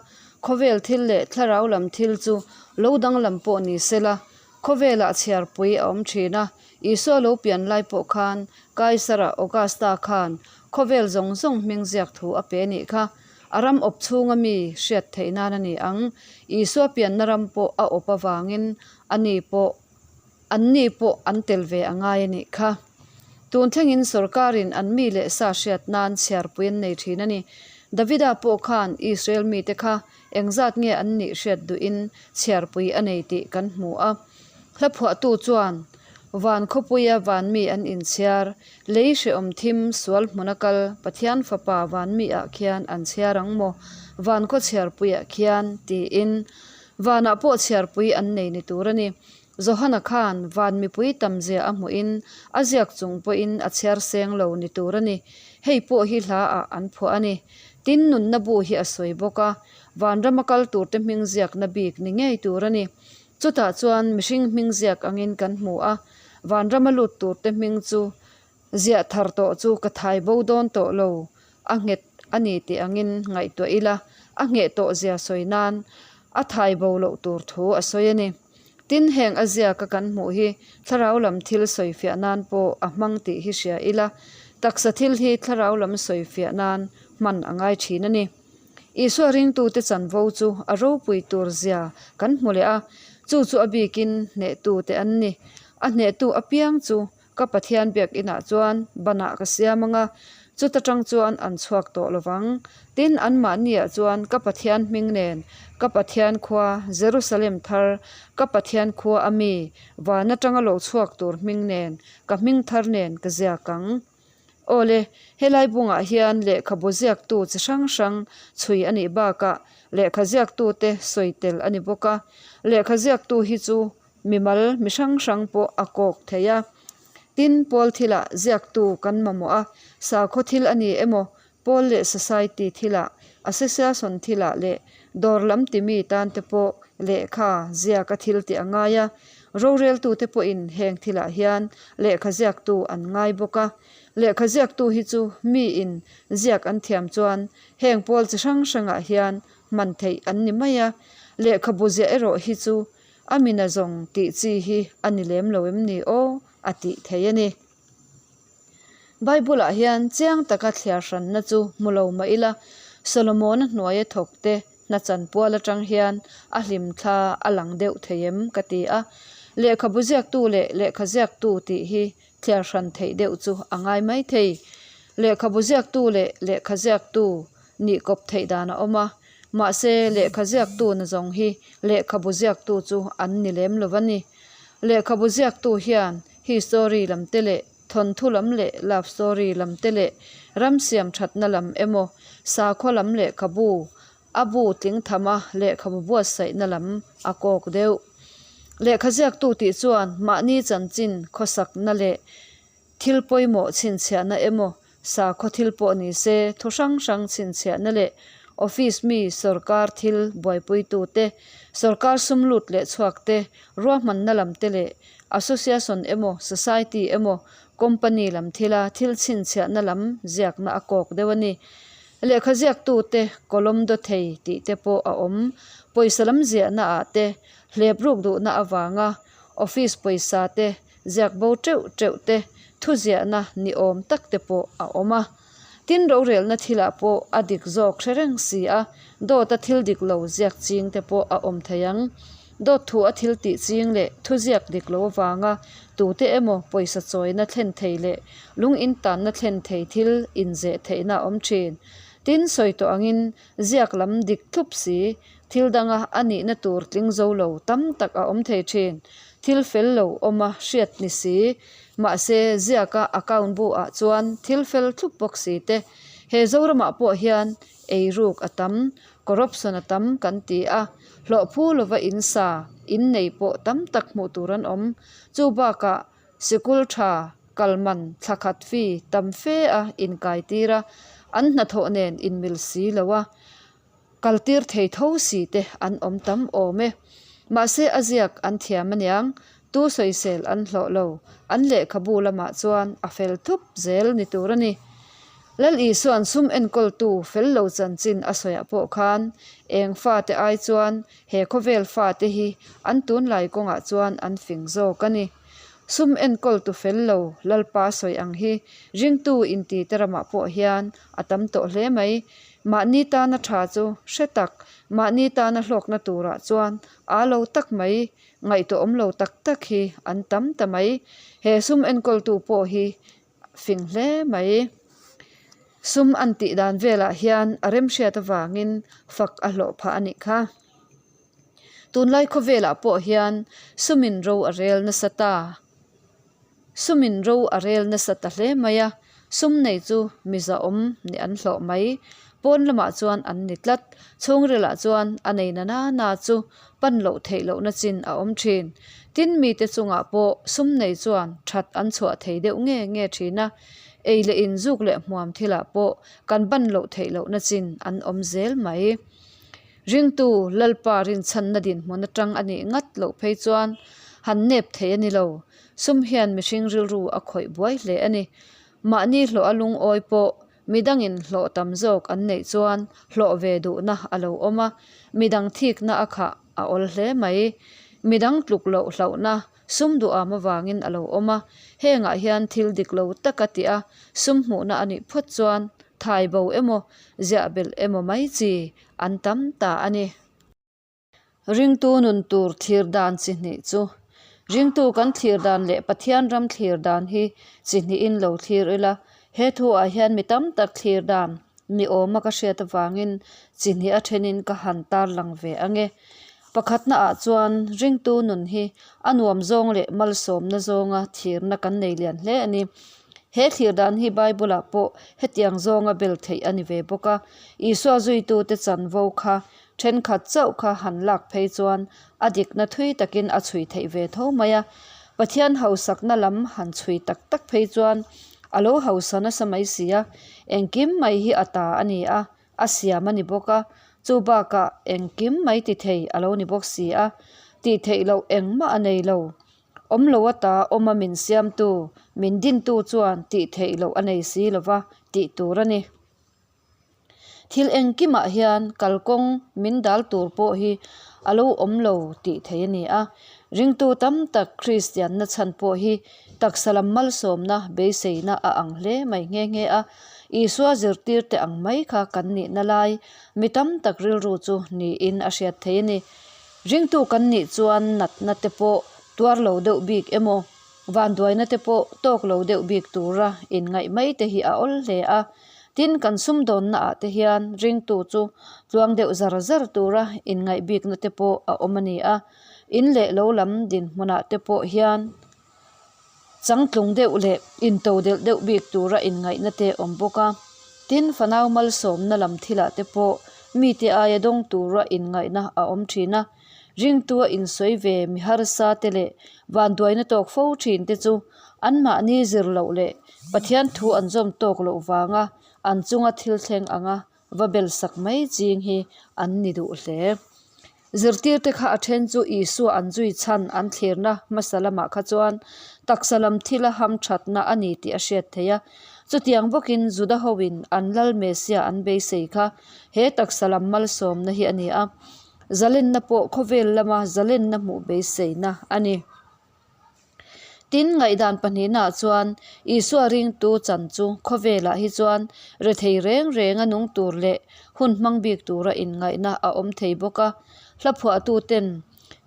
Khawvel thil leh thlarau lam thil chu lo danglam pawh ni se la, khawvelah chhiarpui a awm thin a. Isua lo pian lai pawh khan Kaisara Augusta khan khawvel zawng zawng hming ziak thu a pe nih kha. A ram awp chhunga mi hriat theih nan a ni ang. Isua pianna ram pawh a awp avangin ani pawh Anni pawh an tel ve a ngai a nih kha. Tun thlengin sorkarin an mi leh sa hriat nan chhiarpui an nei thin a ni. Davida pawh khan Israel mite kha engzat nge an nih hriat duhin chhiarpui a nei tih kan hmu a. Hla phuahtu chuan, Van khawpuia van mi an inchhiar, lei hrehawm thim sual hmuna kal Pathian fapa van mi ah khian an chhiar ang maw, van khaw chhiarpuiah khian, tiin. Vanah pawh chhiarpui an nei ni tur a ni. Johana khan van mipui tamzia a hmuhin a ziak chung pawhin a chhiar seng lo ni tur a ni. Hei pawh hi hla ah an phuah a ni. Tin nunna bu hi a sawi bawk a, vanrama kal turte hming ziakna bik ni ngei tur a ni. Chutah chuan mihring hming ziak angin kan hmu a, vanrama lut turte hming chu Ziah thar tawh chu ka thai bo dawn tawh lo, a nghet a ni tih angin ngaihtuah ila, a ngheh tawh zia sawi nan a thai bo loh tur thu a sawi a ni. Tin, heng a ziaka kan hmuh hi thlarau lam thil sawifiah nan pawh a hmang tih hi hria ila, taksa thil hi thlarau lam sawifiah nan hman a ngai thin a ni. Isua ringtute chanvo chu a ropui tur zia kan hmu leh a, chu chu a bikin hnehtute an ni. A hnehtu apiang chu Ka Pathian biakinah chuan banah ka siam ang a, chuta tang chuan an chhuak tawh lo vang. Tin, anmahniah chuan ka Pathian hming nen, ka Pathian khua, Jerusalem thar, ka Pathian khua a mi, van atanga lo chhuak tur hming nen, ka hming thar nen ka ziak ang. Awle, helai bungah hian lehkhabu ziaktu chi hrang hrang chhui a nih bakah lehkha ziaktute sawi tel a ni bawk a. Lehkha ziaktu hi chu Mimal mi hrang hrang pawh a kawk thei a. Tin, Pawl thilah ziaktu kan mamawh a, sakhaw thil a ni emaw, Pawl leh Society thilah, Association thilah leh dawr lam timi tan te pawh lehkha ziak a thil tih a ngai a. Roreltute pawhin heng thilah hian lehkha ziaktu an ngai bawk a. Lehkha ziaktu hi chu miin ziak an thiam chuan heng pawl chi hrang hrangah hian hman theih an ni mai a. Lehkhabu ziah erawh hi chu A mina zawng tih chi hi a ni lem lo em ni aw? a tih thei a ni. Bible-ah hian chiang taka thliar hranna chu hmu lo mah ila, Solomon-a hnuaia thawkte hna chanpual atang hian a hlimthla a lang deuh thei em ka ti a. Lehkhabu ziaktu leh lehkha ziaktu tih hi thliar hran theih deuh chu a ngai mai thei. Lehkhabu ziaktu leh lehkha ziaktu nih kawp theih dan a awm a, mahse lehkha ziaktu nazawng hi lehkhabu ziaktu chu an ni lem lo a ni. Lehkhabu ziaktu hian history lam te leh thawnthu lam leh love story lam te leh ram siam thatna lam emaw sakhaw lam lehkhabu a bu tling tham a lehkhabu buatsaihna lam a kawk deuh. Lehkha ziaktu tih chuan mahni chanchin khawsakna leh Thil pawimawh chhinchhiahna emaw, sakhaw thil pawh ni se, thu hrang hrang chhinchhiahna leh office mi sawrkar thil buaipuitute, sawrkar sum lut leh chhuakte, ruahmanna lam te leh association emaw, society emaw, company lam thila thil chhinchhiahna lam ziakna a kawk deuh a ni. Lehkha ziaktute column dawthei tih te pawh a awm. Pawisa lam ziahna ah te hlep ruk duhna avanga office pawisa te Ziak bo teuh teuh te, thuziahna ni awm tak te pawh a awm a. Tin, rorelna thilah pawh a dik zawk hre reng si a, dawta thil dik lo ziak ching te pawh a awm thei ang. Dawt thu a thil tih ching leh thuziak dik lo avanga tute emaw pawisa chawina thlen thei leh lung intanna thlen thei thil inzeh theihna a awm thin. Tin, sawi tawh angin ziak lam dik thlup si, Thil danga a nihna tur tling zo lo tam tak a awm thei thin. Thil fel lo awm a hriat ni si. Mahse, ziaka account bu ah chuan thil fel thlup bawk si te. He Zoramah pawh hian eiruk a tam, corruption a tam kan ti a, hlawh phu lova in sa, in nei pawh tam tak hmuh tur an awm. Chu bakah sikul tha. kal man thla khat fee tam fe a inkai tir a, an hnathawh nen inmil si lo a, kal tir thei tho si te an awm tam awm e. Mahse a ziak an thiam aniang, tu sawisel an hlawh lo, an lehkhabu lamah chuan a fel thup zel ni tur a ni. Lal Isua'n sum enkawltu fel lo chanchin a sawiah pawh khan eng fate ai chuan he khawvel fate hi an tunlai kawngah chuan an fing zawk a ni. Sum enkawltu fel lo Lalpa sawi ang hi ringtu intite ramah pawh hian a tam tawh hle mai. Mahni tana tha chu hre tak, mahni tana hlawkna turah chuan aa lo tak mai, ngaihtuahawm lo tak tak hi an tam ta mai. He sum enkawltu pawh hi fing hle mai. Sum an tih dan velah hian a remhriat avangin fak a hlawh phah a nih kha. Tunlai khawvelah pawh hian sumin ro a rel nasa ta. Sumin ro a rel nasa ta hle mai a, sum nei chu mizaawm nih an hlawh mai. Pawn lamah chuan an ni tlat, chhungrilah chuan a nei na na na chu pan loh theih lohna chin a awm thin. Tin mite chungah pawh sum nei chuan that an chhuah thei deuh nge nge thin a, ei leh in zuk leh hmuam thilah pawh kan ban loh theih lohna chin an awm zel mai. Ringtu Lalpa rinchhanna dinhmun atang a nih ngat loh phei chuan han nep thei a ni lo. Sum hian mihring rilru a khawih buai hle a ni. Mahni hlawh a lungawi pawh midangin hlawh tam zawk an neih chuan hlawh ve duhna a lo awm a, midang thikna a khah a awl hle mai. Midang tluk loh hlauhna sum duham avangin a lo awm a, hengah hian thil dik lo taka tih a sum hmuhna a nih phawt chuan thai bo emaw ziah belh emaw mai chi an tam ta a ni. Ringtu nun tur thlir dan chi hnih chu Ringtu kan thlir dan leh Pathian ram thlir dan hi chi hnihin lo thlir ila, he thuah hian mi tam tak thlir dan ni awma ka hriat avangin chi hnih a thenin ka han tarlang ve ang e. Pakhatnaah chuan ringtu nun hi a nuam zawng leh malsawmna zawnga thirna kan nei lian hle a ni. He thlir dan hi Bible-ah pawh hetiang zawnga bel theih a ni ve bawk a. Isua zuitute chanvo kha thenkhat chauh kha han lak phei chuan a dikna thui takin a chhui theih ve tho mai a. Pathian hausakna lam han chhui tak tak phei chuan a lo hausa nasa mai si a, engkim mai hi a ta a ni a. A siam a ni bawk a, chu bakah engkim mai ti thei a lo ni bawk si a, tih theih loh engmah a nei lo. Awm lo ata awma min siamtu, min dintu chuan tih theih loh a nei si lo va tih tur a ni. Thil engkimah hian kalkawng min dal tur pawh hi a lo awm lo tih theih a ni a, ringtu tam tak Kristianna chhan pawh hi Taksa lam malsawmna beiseina a ang hle mai nghe nghe a, Isua zirtirte ang mai kha kan nihna lai mi tam tak rilru chu niin a hriat thei a ni. Ringtu kan nih chuan natna te pawh tuar lo deuh bik emaw, vanduaina te pawh tawk lo deuh bik tura inngaih mai te hi a awl hle a. Tin, kan sumdawnna ah te hian ringtu chu tluang deuh zar zar tura inngaih bikna te pawh a awm a ni a. In leh lo lam dinhmunah te pawh hian changtlung deuh leh into delh deuh bik tura inngaihna te awm bawk a. Tin, fanau malsawmna lam thilah te pawh mite aia dawng tura inngaihna a awm thin a. Ringtua insawi ve mi harsa te leh vanduaina tawk fo thin te chu anmahni zir loh leh Pathian thu an zawm tawk loh vanga an chunga thil thleng anga va bel sak mai ching hi an ni duh hle. Zirtirte kha a then chu Isua an zui chhan an thlirna hmasa lamah kha chuan taksa lam thila hamthatna a ni tih a hriat theih a. Chutiang bawkin Juda hoin an Lal Messiah an beisei kha he taksa lam malsawmna hi a ni a. Zalenna pawh khawvel lama zalenna hmuh beiseina a ni. Tin, ngaihdan pahnihnaah chuan Isua ringtu chan chu khawvelah hi chuan rethei reng renga nung tur leh hun hmang bik tura inngaihna a awm thei bawk a. Hla phuahtuten,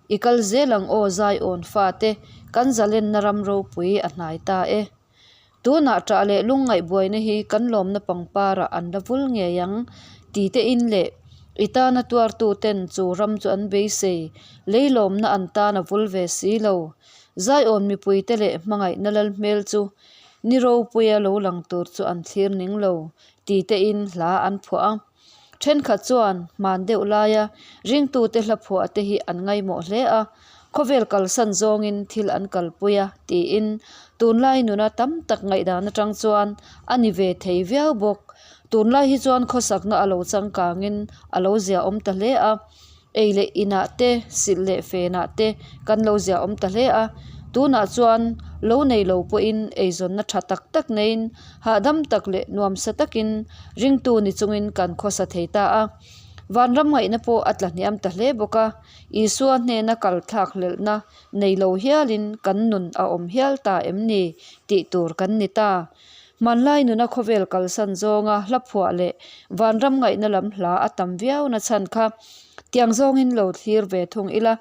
I kal zel ang aw Zion fate, kan zalenna ram ropui a hnai ta e. Tunah ṭah leh lungngaih buaina hi kan lawmna pangparah an la vul ngei ang ti te in leh i tana tuartu ten chu ram chu an beisei, lei lawmna an tan a vul ve si lo. Zaiawn mipui te leh hmangaihna lal hmel chu ni ropuia lo lang tur chu an thlir ning lo ti te in hla an phuah a. Thenkhat chuan hman deuh laia ringtute hla phuah te hi an ngaimawh hle a. Khawvel kalsan zawngin thil an kalpui a, tiin tunlai nuna tam tak ngaihdan atang chuan a ni ve thei viau bawk. Tunlai hi chuan khawsakna a lo changkangin a lo ziahawm ta hle a. Ei leh inah te, silh leh fenah te kan lo ziahawm ta hle a. Tunah chuan lo nei lo pawhin eizawnna tha tak tak neiin hahdam tak leh nuamsa takin ringtu ni chungin kan khawsa thei ta a. Vanram ngaihna pawh a tla hniam ta hle bawk a, Isua hnena kal thlak hlelhna nei lo hialin kan nun a awm hial ta em ni tih tur kan ni ta. Hmanlai nuna khawvel kalsan zawnga hla phuah leh vanram ngaihna lam hla a tam viau na chhan kha tiang zawngin lo thlir ve thung ila,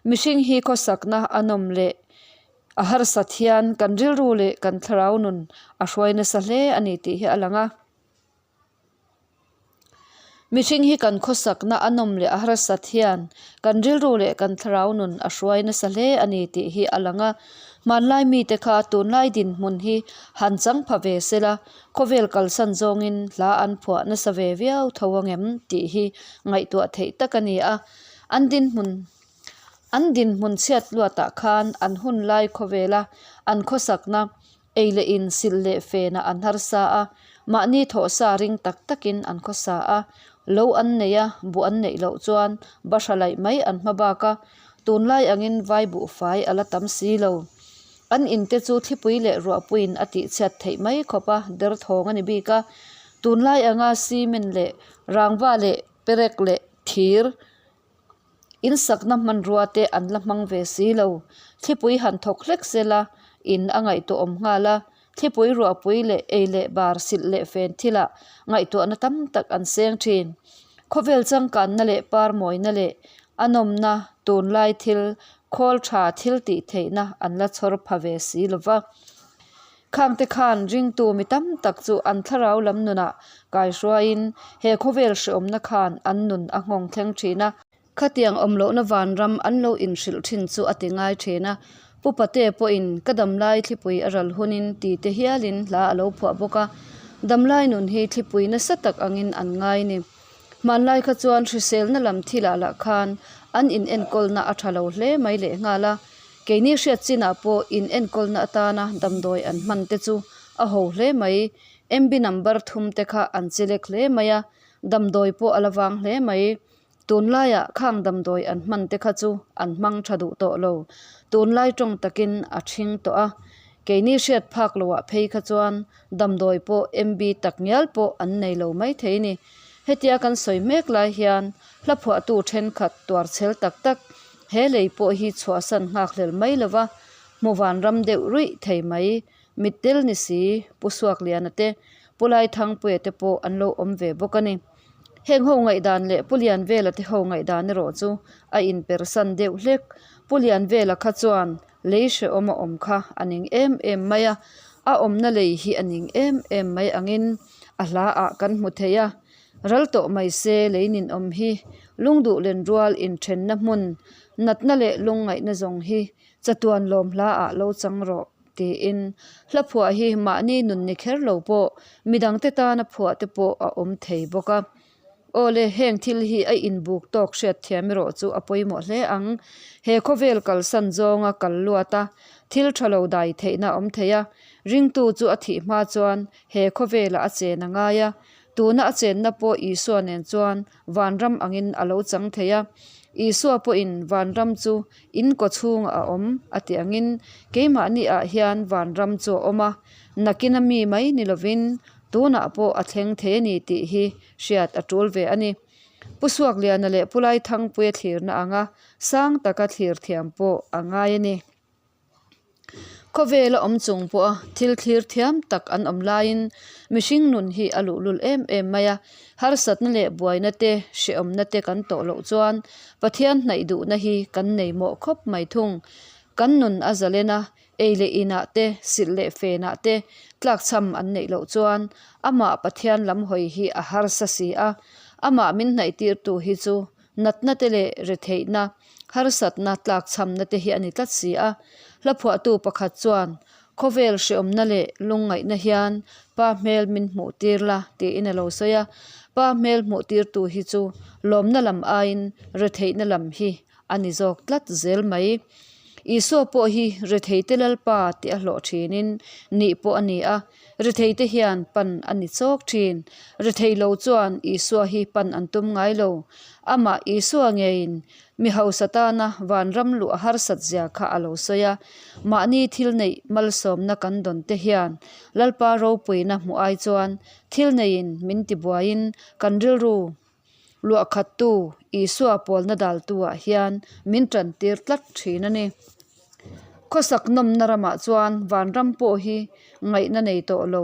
mihring hi khawsakna a nawm leh a harsat hian kan rilru leh kan thlarau nun a hruai nasa hle a ni tih hi a lang a. Mihring hi kan khawsakna a nawm leh a harsat hian kan rilru leh kan thlarau nun a hruai nasa hle a ni tih hi a lang a. Hmanlai mite kha tunlai dinhmun hi han chang pha ve sela, khawvel kalsan zawngin hla an phuah nasa ve viau tho angem tih hi ngaihtuah theih tak a ni a. An dinhmun an dinhmun chhiat luatah khan an hunlai khawvela an khawsakna Ei leh in silh leh fenah an harsa a, mahni thawhsa ring tak takin an khawsa a, lo an nei a, buh an neih loh chuan bahra laih mai an hma bak a, tunlai angin vai buhfai a la tam si lo. An inte chu thlipui leh ruahpuiin a tihchhiat theih mai khawp a, derthawng a ni bik a, tunlai anga cement leh rangva leh perek leh thir, In sakna hmanrua te an la hmang ve si lo. Thlipui han thawk hlek sela in a ngaihtuahawm nghal a. Thlipui ruahpui leh ei leh bar silh leh fen thilah ngaihtuahna tam tak an seng thin. Khawvel changkanna leh par mawina leh a nawmna tunlai thil khawl tha thil tih theihna an la chhawr pha ve si lo va. Khangte khan ringtu mi tam tak chu an thlarau lam nunah kaihruaiin he khawvel hreawmna khan an nun a nghawng thleng thin a. Khatiang awm lohna vanram an lo inhrilh thin chu a ti ngai thin a. Pu Pate pawhin ka damlai thlipui a ral hunin ti te hialin hla a lo phuah bawk a. Damlai nun hi thlipui nasa tak angin an ngai ni. Hmanlai kha chuan hriselna lam thilah lah khan an inenkawlna a tha lo hle mai lehnghal a. Keini hriat chinah pawh in enkawlna atana damdawi an hman te chu a ho hle mai. MB number thum te kha an chelek hle mai a, damdawi pawh a la vang hle mai. Tunlaiah khang damdawi an hman te kha chu an hmang tha duh tawh lo. Tunlai tawng takin a thing tawh a. Keini hriat phak loah phei kha chuan damdawi pawh MB tak ngial pawh an nei lo mai thei ni. Hetia kan sawi mek lai hian hla phuahtu thenkhat tuarchhel tak tak He lei pawh hi chhuahsan nghakhlel mai lova hmu vanram deuh ruih thei mai. Mittel ni si, Pu Suakliana te, Pu Laithangpuia te pawh an lo awm ve bawk a ni. Heng ho ngaihdan leh Pu Lianvela te ho ngaihdan erawh chu a inpersan deuh hlek. Pu Lianvela kha chuan lei hrehawm a awm kha a ning em em mai a, a awmna lei hi a ning em em mai angin a hla ah kan hmu thei a. Ral tawh mai se lei ninawm hi lungduh lenrual inthenna hmun natna leh lungngaihna zawng hi chatuan lawm hla ah lo chang rawh tiin hla phuah hi mahni nun ni kher lo pawh midangte tana phuah te pawh a awm thei bawk a. Awle heng thil hi a inbuk tawk hriat thiam erawh chu a pawimawh hle ang. He khawvel kalsan zawnga kal luat a thil tha lo dai theihna a awm thei a, ringtu chu a thih hma chuan he khawvelah a chen a ngai a, Tuna a chenna pawh Isua nen chuan vanram angin a lo chang thei a. Isua pawhin vanram chu in kaw chhungah a awm a tih angin keimahni ah hian vanram chu a awm a, nakina mi mai ni lovin tunah pawh a thleng thei a ni tih hi hriat a tul ve a ni. Pu Suakliana leh Pu Laithangpuia thlirna anga sang taka thlir thiam pawh a ngai a ni. Khawvela awm chung pawha thil thlir thiam tak an awm laiin mihring nun hi a luhlul em em mai a, harsatna leh buaina te, hrehawmna te kan tawh loh chuan Pathian hnaih duhna hi kan nei mawh khawp mai thung. Kan nun a zalen a, ei leh inah te, silh leh fenah te tlakchham an neih loh chuan amah Pathian lam hawi hi a harsa si a, amah min hnaih tirtu hi chu Natna te leh retheihna, harsatna, tlakchhamna te hi a ni tlat si a. Hla phuahtu pakhat chuan, Khawvel hreawmna leh lungngaihna hian pa hmel min hmuh tir la, tiin a lo sawi a. Pa hmel hmuh tirtu hi chu lawmna lam aiin retheihna lam hi a ni zawk tlat zel mai. Isua pawh hi retheite Lalpa tih a hlawh thinin nih pawh a ni a, retheite hian pan a ni chawk thin. Rethei lo chuan Isua hi pan an tum ngai lo. Amah Isua ngeiin mi hausa tana vanram luh a harsat zia kha a lo sawi a, mahni thil neih malsawmna kan dawn te hian Lalpa ropuina hmuh ai chuan thil neiin min tibuaiin kan rilru Luahkhattu Isua pawlna daltu-ah hian min tantir tlat thin a ni. Khawsak nawmna ramah chuan vanram pawh hi ngaihna nei tawh lo.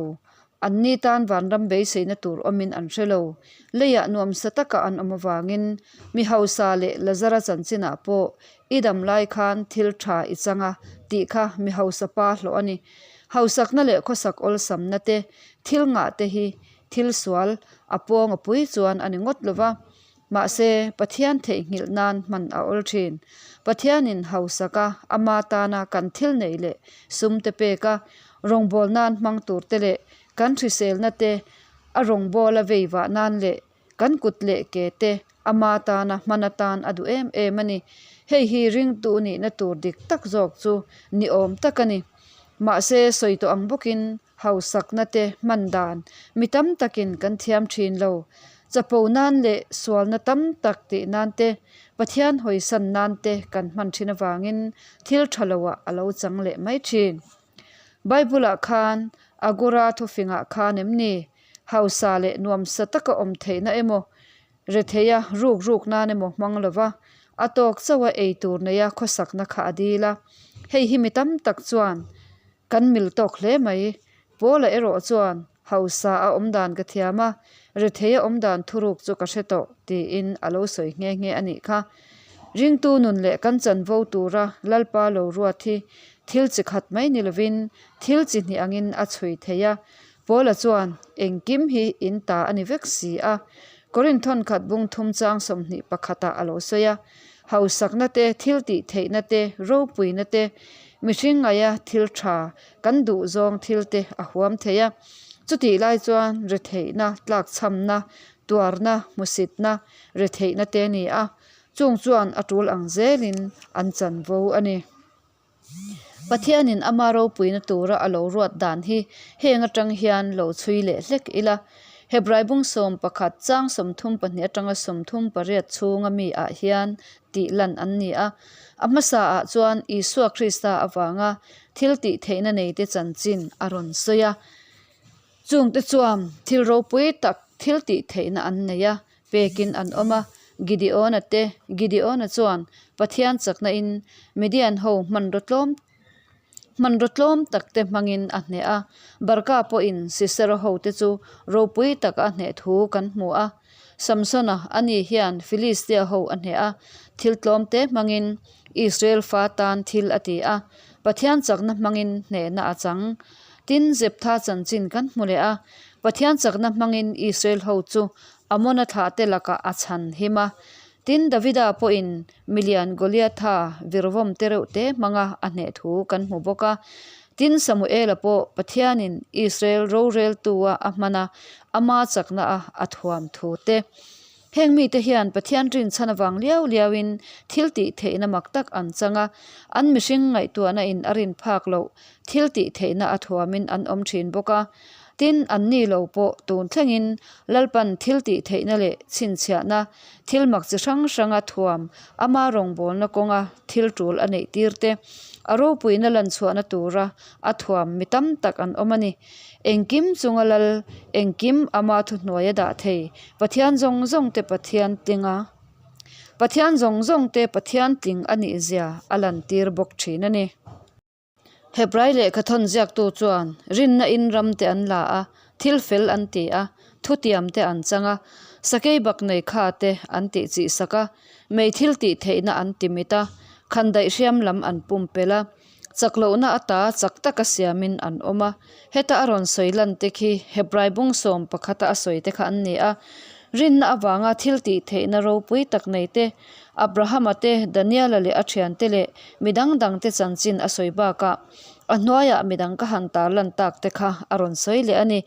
Anni tan vanram beiseina tur awmin an hre lo. Leiah nuamsa taka an awm avangin mi hausa leh Lazara chanchinah pawh i dam lai khan thil tha i chang a tih kha mi hausa pa hlawh a ni. Hausakna leh khawsak awlsamna te, thil ngah te hi Thil sual a pawng a pui chuan a ni ngawt lo va, mahse Pathian theihnghilh nan hman a awl thin. Pathianin hausaka ama tana kan thil neih leh sum te pek a, rawngbâwl nan hmang tur te leh kan hriselna te a rawngbâwl a vei vah nan leh kan kut leh ke te ama tana hman atan a duh em em a ni. Hei hi ringtu nihna tur dik tak zawk chu ni awm tak a ni. Mahse sawi tawh ang bawkin Hausakna te hman dan mi tam takin kan thiam thin lo. Chapo nan leh sualna tam tak tih nan te, Pathian hawisan nan te kan hman thin avangin thil tha loah a lo chang leh mai thin. Bible-ah khan Agura thufingah khan em ni? Hausa leh nuamsa taka awm theihna emaw, retheia ruk ruk nan emaw hmang lova, a tawk chauha ei tur neia khawsakna kha a dil a. Hei hi mi tam tak chuan Kan mil tawk hle mai. Paula erawh chuan, Hausa a awm dan ka thiam a, rethei a awm dan thuruk chu ka hre tawh, tiin a lo sawi nghe nghe a nih kha. Ringtu nun leh kan chanvo tura Lalpa lo ruat hi thil chi khat mai ni lovin thil chi hnih angin a chhui thei a. Paula chuan, Engkim hi in ta a ni vek si a. Korinthon khat bung thum chang 20 pakhatah a lo sawi a. Hausakna te, thil tih theihna te, ropuina te, mihring ngaia thil tha, kan duh zawng thil te a huam thei a. Chutih lai chuan retheihna, tlakchhamna, tuarna, hmusitna, retheihna te a ni a, chung chuan a tul ang zelin an chanvo a ni. Pathianin ama ropuina tura a lo ruat dan hi heng atang hian lo chhui leh hlek ila. Hebrai bung 11 chang 32 atanga 38 chhunga mi ah hian tih lan an ni a. A hmasa ah chuan Isua Krista avanga thil tih theihna neite chanchin a rawn sawi a. Chungte chuan thil ropui tak thil tih theihna an nei a, pekin an awm a. Gideona te, Gideona chuan Pathian chakna in Midian ho hmanraw tlawm hmanraw tlawm tak te hmangin a hneh a. Barka pawhin Sisera ho te chu ropui tak a hneh thu kan hmu a. Samsona, ani hian Filistia ho a hneh a, thil tlawm te hmangin Israel fa tan thil a ti a, Pathian chakna hmangin hnehna a chang. Tin, Zeptha chanchin kan hmu leh a, Pathian chakna hmangin Israel ho chu Amona thlahte lakah a chhan him a. Tin, Davida pawhin milian Goliatha virvawm te reuh te hmanga a hneh thu kan hmu bawk a. Tin, Samuela pawh Pathianin Israel roreltua a hman a, ama chakna a a thuam thu te. Heng mite hian Pathian rinchhan avang liau liauin thil tih theihna mak tak an chang a, an mihring ngaihtuahna in a rin phak loh thil tih theihna a thuamin an awm thin bawk a. Tin, anni lo pawh tun thlengin Lalpan thil tih theihna leh chhinchhiahna thil mak chi hrang hranga thuam ama rawngbawlna kawnga thil tul a neih tir te, a ropuina lanchhuahna tura a thuam mi tam tak an awm a ni. Engkim chunga lal, engkim ama thuhnuai a dah thei, Pathian zawng zawng te Pathian tlinga Pathian zawng zawng te Pathian tling a nih zia a lantir bawk thin a ni. Hebrai lehkha thawn ziaktu chuan rinna in ram te an la a, thil fel an ti a, thutiam te an chang a, sakei bak nei kha te an tih chih sak a, mei thil tih theihna an ti mit a, khandaih hriam lam an pumpelh a, chak lohna ata chak taka siamin an awm a. Heta a rawn sawi lan te khi Hebrai bung 11 a a sawi te kha an ni a. Rinna avanga thil tih theihna ropui tak nei te, Abrahama te, Daniela leh a thiante leh mi dang dangte chanchin a sawi bakah a hnuaiah mi dang ka han tar lan tak te kha a rawn sawi leh a ni.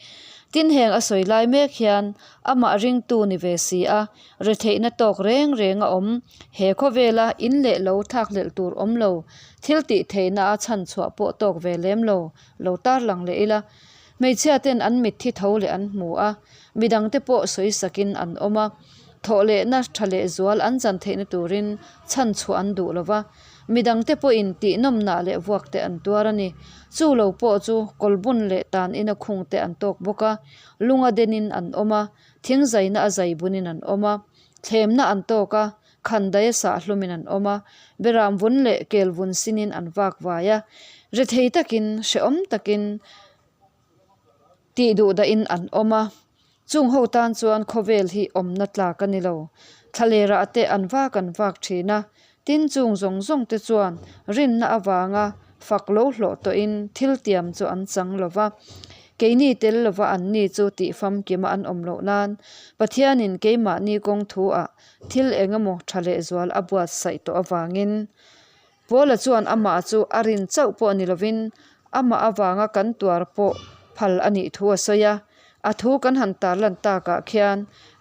Tin heng a sawi lai mek hian amah ringtu ni ve si a, retheihna tawk reng reng a awm. He khawvela in leh lo thlakhlelh tur awm lo, thil tih theihna a chhan chhuah pawh tawk ve lem lo, lo tarlang leh ila. Hmeichhia ten an mitthi tho leh an hmu a, midangte pawh sawi sakin an awm a, thawh lehna tha leh zual an chan theihna turin chhan chhuah an duh lo va, midangte pawhin tihnawmnah leh vuak te an tuar a ni. Chu lo pawh chu kawlbun leh tan ina khung te an tawk bawk a, lunga denin an awm a, thing zaina a zai bunin an awm a, thlemna an tawk a, khandaia sah hlumin an awm a, beram vun leh kel vun sinin an vak vai a, rethei takin, hrehawm takin tih duh dahin an awm a. Chung ho tan chuan khawvel hi awmna tlak a ni lo. Thlalerah te an vak an vak thin a, tin chung zawng zawng te chuan rinna avanga fak lo hlawh tawhin thil tiam chu an chang lo va. Keini tel lova anni chu tih famkima an awm loh nan Pathianin keimahni kawng thu-ah thil eng emaw tha lehzual a buatsaih tawh avangin Paula chuan amah chu a rin chauh pawh ni lovin amah avanga kan tuar pawh phal a nih thu a sawi a. A thu kan han tarlan takah khian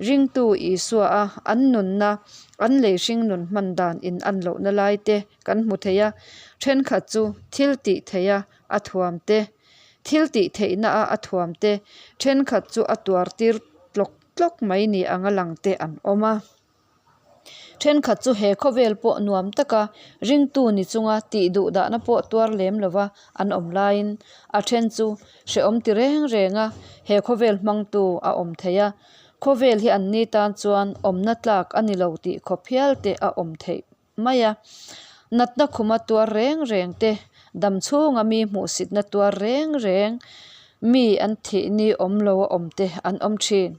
ringtu Isua a an nunna, an lei hring nun hman dan in an lohna lai te kan hmu thei a, thenkhat chu thil tih theih a a thuam te, thil tih theihna a a thuam te, thenkhat chu a tuar tir tlawk tlawk mai ni anga lang te an awm a. Thenkhat chu he khawvel pawh nuam taka ringtu ni chunga tih duh dahna pawh tuar lem lova an awm laiin a then chu hrehawm ti reng reng a, he khawvel hmangtu a awm thei a. Khawvel hi an ni tan chuan awmna tlak a ni lo tih khawp hial te a awm theih mai a. Natna khuma tuar reng reng te, dam chhunga mi hmuhsitna tuar reng reng mi an thih ni awm lo a awm te an awm thin.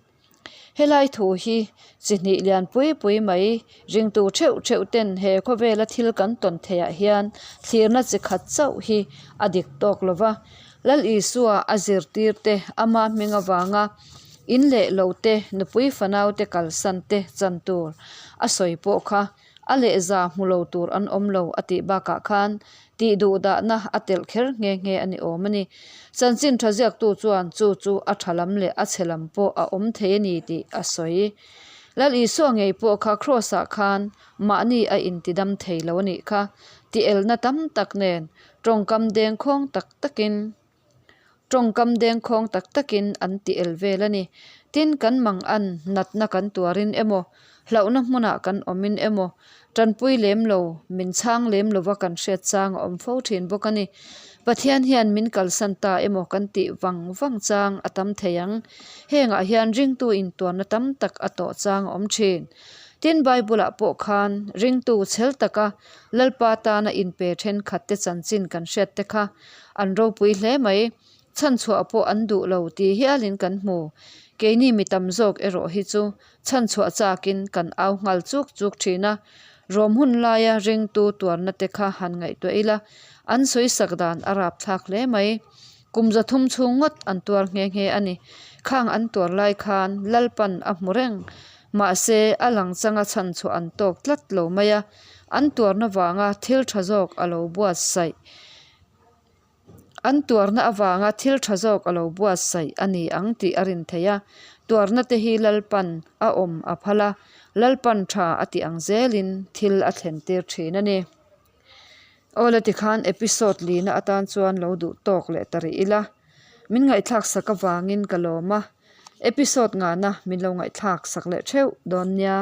Helai thu hi chi hnih lian pui pui mai ringtu theuh theuh ten he khawvela thil kan tawn theih ah hian thlirna chi khat chauh hi a dik tawk lo va. Lal Isua a zirtir te ama hming avanga in leh lo te nupui fanau te kalsan te chan tur a sawi pawh kha A lehza hmu lo tur an awm lo a tih bakah khan tih duh dahna a telh kher nghe nghe a ni awm a ni. Chanchin tha ziaktu chuan chu chu a tha lam leh a chhe lam pawh a awm thei a ni tih a sawi. Lal Isua ngei pawh kha Kraws-ah khan mahni a intidam thei lo a nih kha. Tielna tam tak nen tawngkam dengkhawng tak takin. Tawngkam dengkhawng tak takin an ti el vel a ni. Tin, kan mang an natna kan tuarin emaw, hlauhna hmunah kan awmin emaw, tanpui lem lo, min chhang lem lova kan hriat chang a awm fo thin bawk a ni. Pathian hian min kalsan ta emaw kan tih vang vang chang a tam thei ang. Hengah hian ringtu intuarna tam tak a tawh chang a awm thin. Tin, Bible-ah pawh khan ringtu chhel taka Lalpa tana inpe thenkhatte chanchin kan hriat te kha An ropui hle mai. Chhanchhuah pawh an duh lo tih hialin kan hmu. Keini mi tam zawk erawh hi chu chhanchhuah chakin kan au nghal chuk chuk thin a. Rawm hun laia ringtu tuarna te kha han ngaihtuah ila, an sawisak dan a rapthlak hle mai. Kum 300 chhung ngawt an tuar nghe nghe a ni. Khang an tuar lai khan Lalpan a hmu reng. Mahse, a lang changa chhanchhuah an tawk tlat lo mai a. An tuarna vanga thil tha zawk a lo buatsaih. An tuarna avanga thil tha zawk a lo buatsaih a ni ang tih a rin theih a, tuarna te hi Lalpan a awm a phal a, Lalpan tha a tih ang zelin thil a thlen tir thin a ni. Aw la tikhan episode lina atan chuan lo duh tawk leh ta rih ila, min ngaihthlak sak avangin ka lawm a, episode ngahna min lo ngaihthlak sak leh theuh dawn nia.